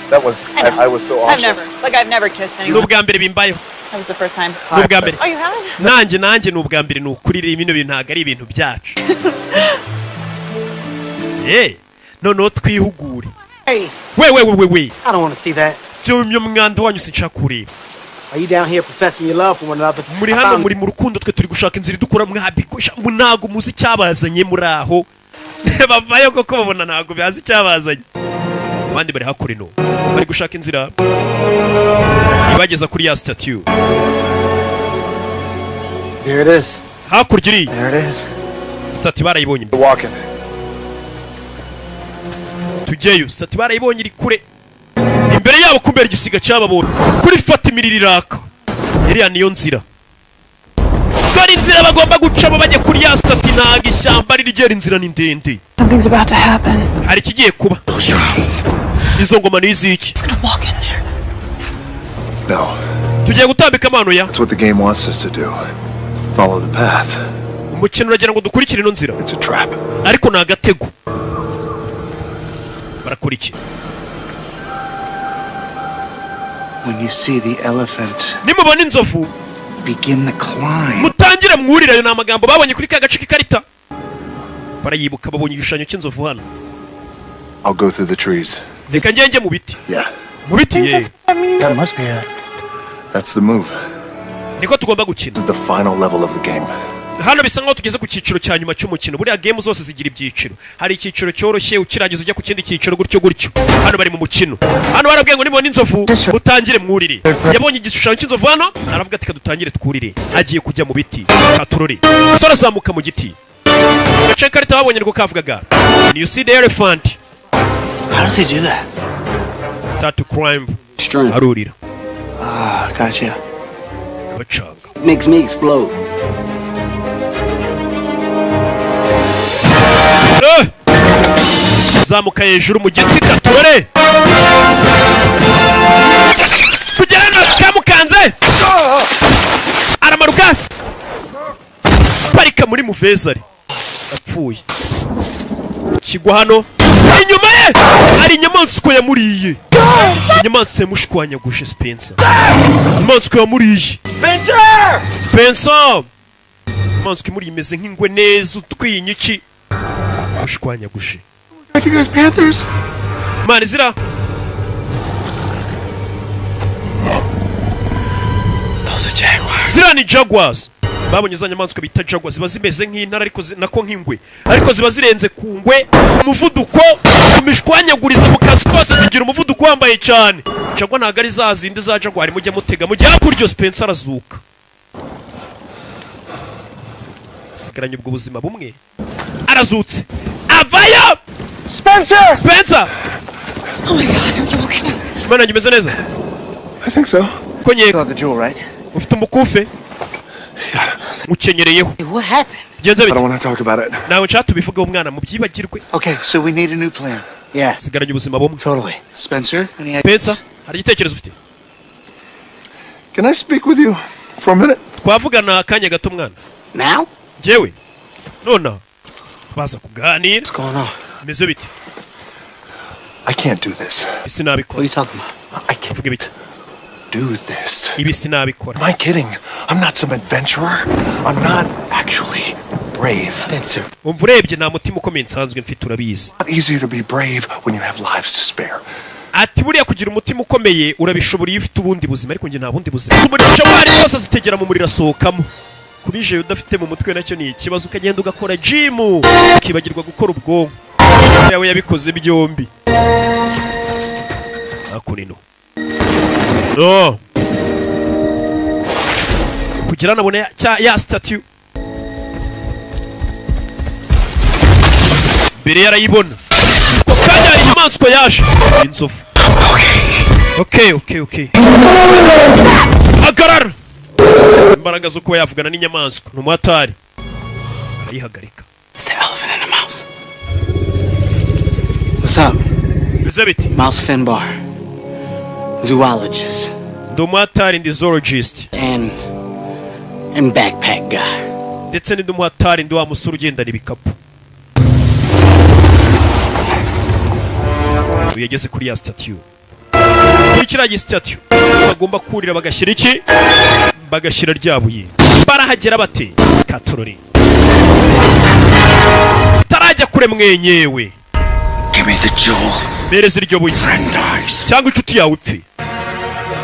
That was I know. I was so I've awful. never, like, I've never kissed Ni anyone. ubwa mbere bimbayeho. That was the first time. Ni ubwa mbere. Oh, you haven't? Nanjye ni ubwa mbere. Ni ukuri rero, bino bintu ntabwo ari ibintu byacu. Ye noneho twihugure. Hey, We we we we we. I don't want to see that. Byo mwanda wanyu sinshaka kureba. Are you down here professing your love for one another? Muri hano muri mu rukundo, twe turi gushaka inzira idukura. Mwabigosha, ntabwo muzi icyabazanye muri aho. Bavayo koko babona ntabwo bazi icyabazanye. Abandi bari hakurino bari gushaka inzira ibageza kuri ya statue. There it is. Hakurya iriya. There it is. Statue barayibonye. Walking. Tujyeyo, statue barayibonye iri kure imbere yabo. Kumbera igisiga cyababonye kuri fata imiriro iraka. Iriya niyo nzira, dore inzira bagomba gucamo bajya kuri ya statue. Ntabwo ishyamba ririgera, inzira ni ndende. Something's about to happen. Hari ikigiye kuba. Izo ngoma ni iz'iki? Walk in there. No. Tugiye gutambika amano ya. That's what the game wants us to do. Follow the path. Umukino uragira ngo dukurikire ino nzira. It's a trap. Ariko ni agatego. Barakora iki? When you see the elephant, Nimubona inzovu, begin the climb. mutangire mwurire. Ayo ni amagambo babonye kuri ka gace k'ikarita, barayibuka. Babonye igishushanyo cy'inzovu hano. I'll go through the trees. Reka ngenge mu biti. Yeah. Mu biti ye. That must be it. That's the move. Niko tugomba gukina. This is the final level of the game. Hano bisa nkaho tugeze ku cyiciro cya nyuma cy'umukino. Buriya game zose zigira ibyiciro, hari icyiciro cyoroshye, ukirangiza ujya ku kindi cyiciro, gutyo gutyo. Hano bari mu mukino, hano barabwiye ngo nibona inzovu mutangire mwurire. Yabonye igishushanyo cy'inzovu hano, aravuga ati kadutangire twurire. Agiye kujya mu biti katurore. Umusore azamuka mu giti. Agace karita babonye niko kavugaga "You see the elephant." How does he do that? Start to climb. Strength. Arurira. Ah, gotcha. Abacanga. Makes me explode. Eh! Zamuka hejuru mu giti katurore kugera kamukanze, aramanuka parika muri muvezari, apfuye kigwa hano. Inyuma ye hari inyamaswa yamuriye, inyamaswa yamushwanyaguje. Spencer, inyamaswa yamuriye. Spencer! Spencer, inyamaswa imuriye imeze nk'ingwe neza, utwinye iki mushwanyaguje. You guys, Panthers. Mana izira. Those are jaguars. Ziriya ni jaguars. Babonye za nyamaswa bita jaguars, ziba zimeze nk'intare ariko nako nk'ingwe, ariko ziba zirenze ku ngwe umuvuduko, mishwanyaguriza mu kazi kose, zigira umuvuduko wambaye cyane. Jaguar ntabwo ari za zindi za jaguar mujya mutega mujya hakurya. Spencer arazuka, asigaranye ubwo buzima bumwe, arazutse avayo. Spencer! Spencer! Oh my God, are you okay? Imana yanjye, umeze neza? I think so. Ko nkeka. The jewel, right? Ufite umukufe mukenyereyeho. What happened? Bigenze I bite? don't want to talk about it. Ntawe nshaka tubivugeho, umwana mubyibagirwe. Okay, so we need a new plan. Yeah. Sigaranye ubuzima bumwe. Totally. Spencer, any Spencer, hari igitekerezo ufite? Can I speak with you for a minute? Twavugana akanya gato, mwana? Now? Njyewe nonaha baza kuganira. What's going on? Meze bite? I can't do this. Ibi sinabikora. What are you talking about? I can't Uvuga ibiki? do this. Ibi sinabikora. Am I kidding? I'm not some adventurer. I'm not actually brave. Spencer. Umva, urebye nta mutima ukomeye nsanzwe mfite, urabizi. It's easier to be brave when you have lives to spare. Ati buriya kugira umutima ukomeye urabishobora iyo ufite ubundi buzima, ariko njye nta bundi buzima. Umuriro wari zose zitegera mu muriro asohokamo. Kubije udafite mu mutwe nacyo ni ikibazo, ukagenda ugakora gym ukibagirwa gukora ubwonko yawe. Yabikoze byombi hakuno no kugira nabone ya statue mbere yarayibona. Ako kanya hari inyamaswa yaje, inzovu. Okay, hagarara. Imbaraga zo kuba yavugana n'inyamaswa ni umuhatari, arayihagarika. It's the elephant and the mouse. What's up? Bize biti? Mouse Finbar. Zoologist. Ndi umuhatari, ndi zoologist. And backpack guy. Ndetse ndi umuhatari, ndi wa musore ugendana ibikapu. Uyu yageze kuri ya statue, kuri kiriya gisitatu bagomba kurira bagashyira iki, bagashyira rya buye. Barahagera bate? Katorori tarajya kure mwenyewe. Give me the jewel. Mpereza iryo buye Friend dies. cyangwa inshuti yawe ipfe.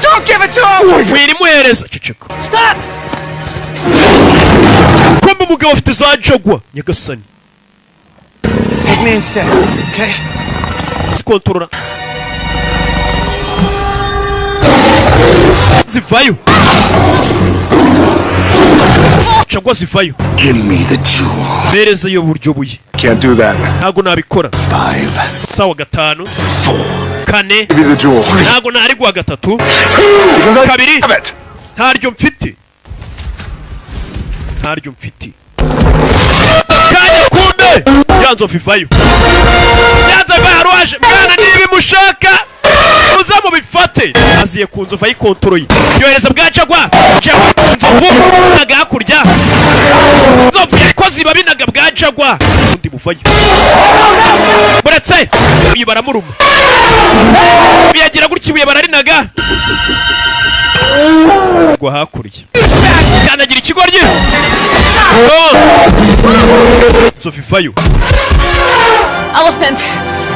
Don't give it to him! Wirimuhereza, ceceka. Stop! Kumbe umugabo afite za jaguar, nyagasani. Take me instead, okay? Zikontorora zivayo, jaguar zivayo. Give me the jewel. Mpereza iyo buryo buye. Can't do that. Ntabwo nabikora. Five, Sawa, gatanu, four, kane. Give you the jewel. Ntabwo nariguha. Gatatu, Because I kabiri. have it. Ntaryo mfite, ntaryo mfite. Kanya kumbe ya nzovu ivayo, ya nzovu ivayo. Haruwaje mwana, niba imushaka muze mubifate. Aziye ku nzovu ayikontoroye, yohereza bwa jaguar. Jaguar nzovu naga hakurya, nzovu yakoze iba binaga bwa jaguar. Undi muvayo buretse uyu baramuruma, biyagira gutya ibuye bararinaga gwa hakurya, kandagira ikigoryi. Oh! Nzovu ivayo. Elephant.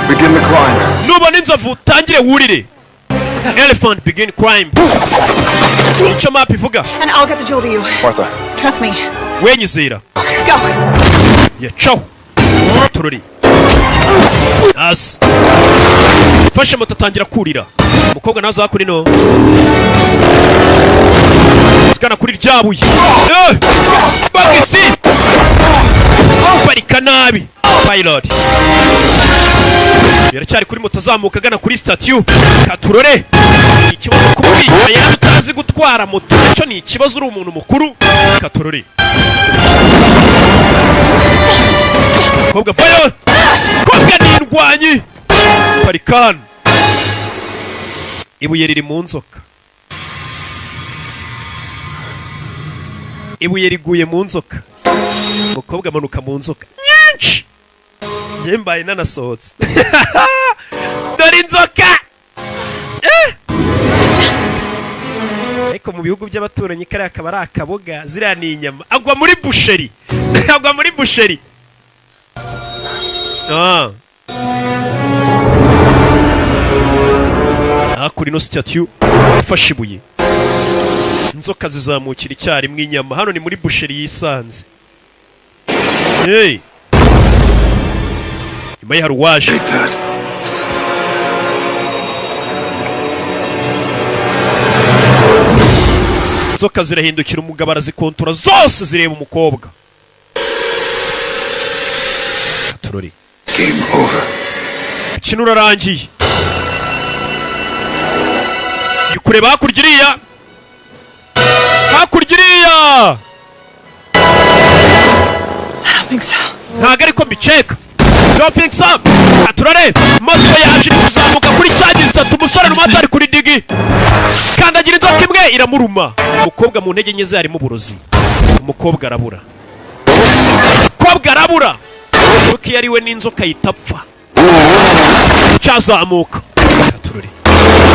Begin the climb. Nubona inzovu utangire wurire. Elephant, begin climb, icyo map ivuga. And I'll get the jewel to you. Martha. Trust me. Wenyizera. Go. Yacaho turori hasi, fashe moto atangira kurira. Umukobwa nawe aza kuri no zigana kuri rya buye. Eh! Bagisi parika nabi. Pilot yaracyari kuri moto azamuka agana kuri statue. Katurore, ni ikibazo kuba wicaye hano utazi gutwara moto, nacyo ni ikibazo uri umuntu mukuru. Katurore, kobwa vayo, kobwa ni indwanyi. Parika hano, ibuye riri mu nzoka, ibuye riguye mu nzoka. Umukobwa amanuka mu nzoka nyinshi. Njye mbaye nanasohotse, dore inzoka. Eh! Ariko mu bihugu by'abaturanyi kariya kaba ari akaboga, ziriya ni inyama. Agwa muri boucherie, agwa muri boucherie. Ah. Hakuno ino statue ifashe ibuye, inzoka zizamukira icyarimwe inyama. Hano ni muri boucherie yisanze. Hey! Nyuma ye hari uwaje. Take that. Inzoka zirahindukira, umugabo arazikontora zose zireba umukobwa. Turori. Game over. Umukino urarangiye. Ndi kureba hakurya iriya, hakurya iriya. I don't think so. Ntabwo ariko mbiceka. Don't think so. Aturare moto yaje iri kuzamuka kuri cya gisatu, umusore n'umumotari ari kuri digi, kandagira inzoka imwe iramuruma. Umukobwa mu ntege nke ze harimo uburozi. Umukobwa arabura, umukobwa arabura, kuko iyo ariwe n'inzoka ahita apfa. Cyazamuka aturore,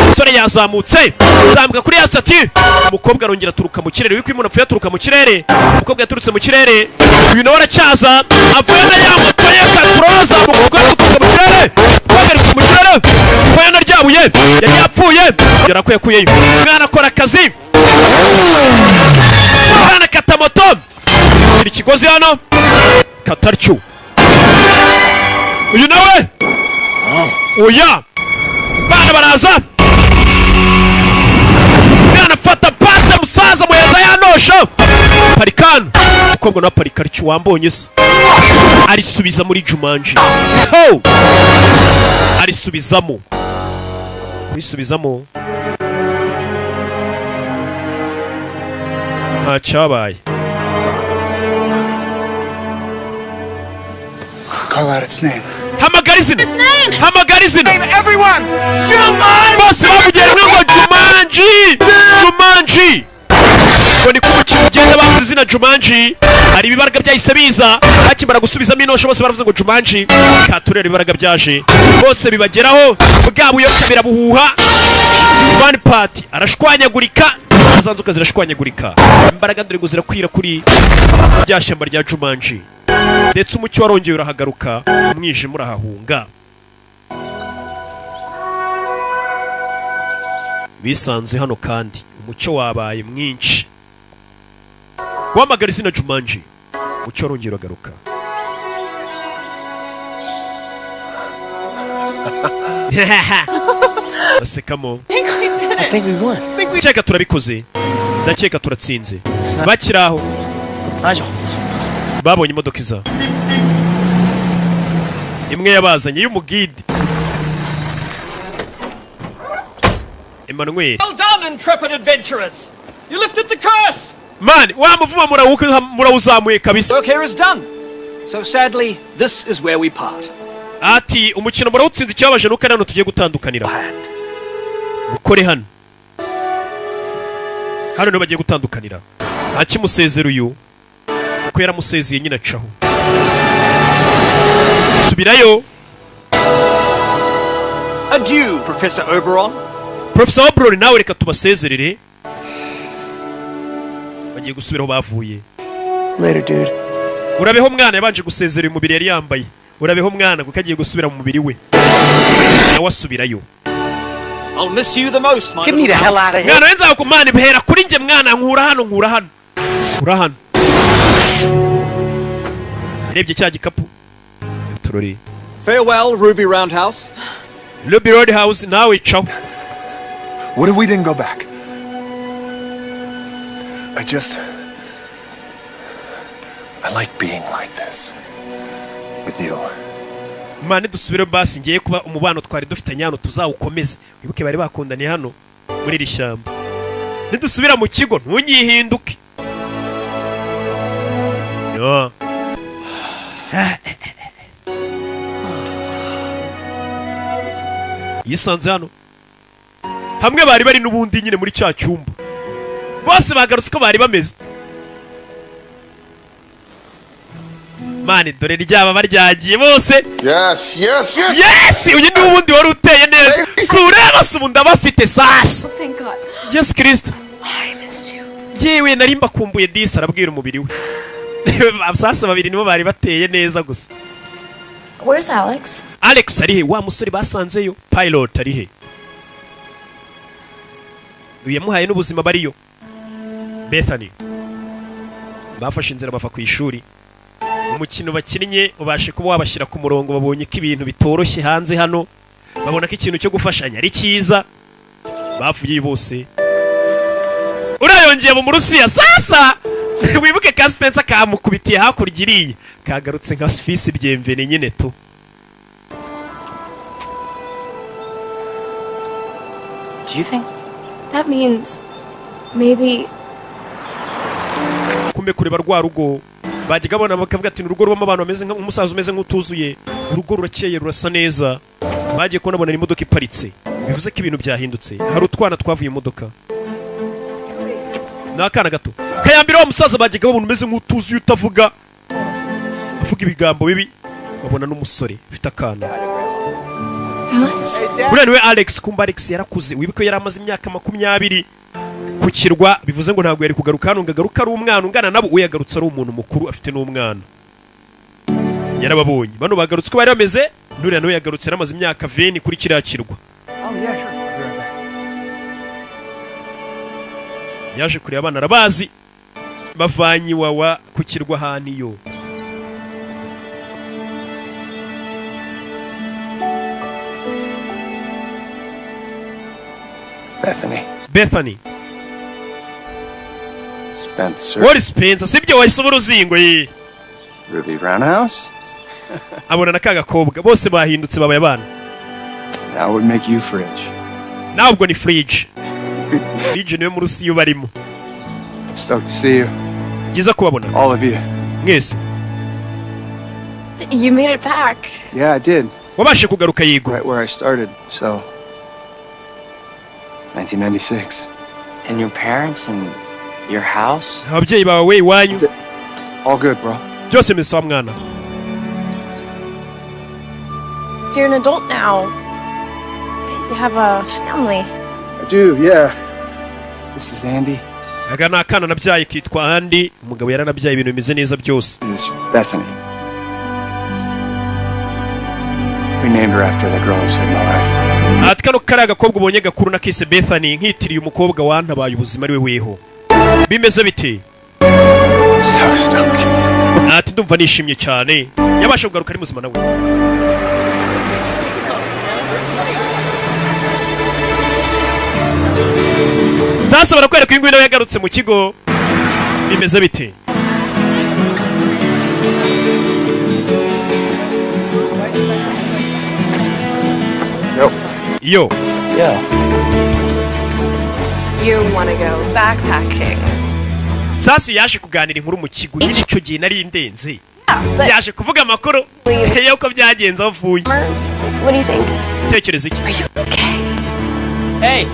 umusore yazamutse, zamuka kuri ya statue. Umukobwa arongera aturuka mu kirere. Wiko umuntu apfuye aturuka mu kirere, umukobwa yaturutse mu kirere. Uyu nawe aracyaza, avuye na ya moto ye katurore, azamuka, umukobwa aturuka mu kirere, umukobwa ari mu kirere kuko yanaryabuye yari yapfuye. Yari ko yakuyeyo umwana akora akazi, umwana akata moto. Shyira ikigozi hano kataryo. Uyu nawe oya, bana baraza, mwana fata pase, musaza muheza yanosha parikano. Umukobwa nawe aparika atyo, wambonye se arisubiza muri Jumanji ho, arisubizamo, kurisubizamo nta cyabaye. Call out its name. Hamagara izina, hamagara izina. Everyone! Bose bavugiye rimwe ngo Jumanji, Jumanji, ngo ni ku mukino ugenda. Bavuze izina Jumanji, hari ibibaraga byahise biza bakimara gusubizamo inosho. Bose baravuze ngo Jumanji katurere, ibibaraga byaje bose bibageraho, bwa buyoka birabuhuha. One part arashwanyagurika, za nzoka zirashwanyagurika. Imbaraga dore ngo zirakwira kuri rya shyamba rya Jumanji, ndetse umucyo warongeye urahagaruka, umwijima urahahunga. Bisanze hano kandi umucyo wabaye mwinshi. Guhamagara izina Jumanji, umucyo warongeye uragaruka. Basekamo. I think we won. Ndakeka turabikoze, ndakeka turatsinze. Bakiri aho, Nigel. babonye imodoka iza, imwe yabazanye y'umugide Emmanuel. Well done, intrepid adventurers! You lifted the curse! Man, wa muvumo murawuzamuye kabisa. Work here is done. So sadly, this is where we part. Ati umukino murawutsinze, ikibabaje nuko ari hano tugiye gutandukanira. Mukore hano, hano niho bagiye gutandukanira. Akimusezera uyu, kuko yaramusezeye nyine, acaho subirayo. Adieu, Professor Oberon. Professor Oberon nawe reka tubasezerere, bagiye gusubira aho bavuye. Later, dude. Urabeho mwana. Yabanje gusezera uyu mubiri yari yambaye. Urabeho mwana, kuko agiye gusubira mu mubiri we, nawe asubirayo. I'll miss you the most, my Get me little the hell out of here. Mwana we, nzakumana hera kuri njye mwana. Nkura hano, nkura hano, nkura hano. Yarebye cya gikapu turori. Farewell, Ruby Roundhouse. Ruby Roadhouse nawe caho. What if we didn't go back? I just. I like being like this. With you. Mane dusubire basi, ngiye kuba umubano twari dufitanye hano tuzawukomeze. Wibuke bari bakundaniye hano muri iri shyamba. Nidusubira mu kigo ntunyihinduke yo. Yisanze hano hamwe bari bari n'ubundi nyine muri cya cyumba, bose bagarutse uko bari bameze. Mani dore ryaba baryagiye bose. Yes. Yes, uyu ni ubundi wari uteye neza, si ureba si ubu ndabafite sasa. Thank God. Yesu Kirisito. I missed you. Yewe, nari mbakumbuye disi, arabwira umubiri we. Sasa babiri nibo bari bateye neza gusa. Where's Alex? Alex ari he? Wa musore basanzeyo pilot ari he? Uyu yamuhaye n'ubuzima bariyo. Bethany bafashe inzira bava ku ishuri. Umukino bakinnye ubashe kuba wabashyira ku murongo, babonye ko ibintu bitoroshye hanze hano, babona ko ikintu cyo gufashanya ari cyiza. Bavuye bose, urayongeye mu Murusiya. Sasa wibuke ka Spencer kamukubitiye hakurya iriya, kagarutse nka fisi byemvene nyine tu. Do you think That means maybe Kumbe kureba rwa rugo bajyaga babona bakavuga ati ni urugo rubamo abantu bameze nk'umusaza umeze nk'utuzuye. Urugo rurakeye, rurasa neza. Bagiye kubona, babona imodoka iparitse, bivuze ko ibintu byahindutse. Hari utwana twavuye mu modoka, ni akana gato kayambira wa musaza bajyaga babona umeze nk'utuzuye, utavuga, avuga ibigambo bibi. Babona n'umusore ufite akana. Alex? Uriya niwe Alex. Kumba Alex yarakuze. Wibuke ko yari amaze imyaka 20 ku kirwa, bivuze ngo ntabwo yari kugaruka hano ngo agaruke ari umwana ungana nabo. We yagarutse ari umuntu mukuru, afite n'umwana. Yarababonye bano bagarutse uko bari bameze. Nuriya nawe yagarutse yaramaze imyaka 20 kuri kiriya kirwa. Oh, yeah, sure. I'll be right back. Yaje kureba abana, arabazi, bavanye iwawa ku kirwa ahantu iyo. Bethany. Bethany. Spencer. Wari Spencer, sibyo? Wahise uba uruzingo ye. Ruby Roundhouse? Abona na ka gakobwa, bose bahindutse, babaye abana. That would make you Fridge. Ntabwo ni Fridge. Fridge niwe mu Rusiyo barimo. Stoked to see you. Byiza kubabona. All of you. Mwese. You made it back. Yeah, I did. Wabashe kugaruka, yigo. Right where I started, so. 1996. And your parents and your house? Ababyeyi bawe, iwanyu? All good, bro. Byose bisa, mwana. You're an adult now. You have a family. I do, yeah. This is Andy. Aka ni akana nabyaye kitwa Andy. Umugabo yaranabyaye, ibintu bimeze neza byose. This is Bethany. We named her after the girl who saved my life. Ati kano kari agakobwa ubonye gakuru nakise Bethany, nkitiriye umukobwa wantabaye ubuzima, ari we weho. Bimeze bite? So stoked. Ati ndumva nishimye cyane. Yabasha kugaruka ari muzima nawe. Sasa barakwereka uyu nguyu nawe yagarutse mu kigo. Bimeze bite? Yo. Yeah. You want to go backpacking. Sasa yaje kuganira inkuru mu kigo nyine. Icyo gihe nari ndenze. But Yaje kuvuga amakuru y'uko byagenze aho avuye. what do you think? Tekereza iki? Are you okay? Hey,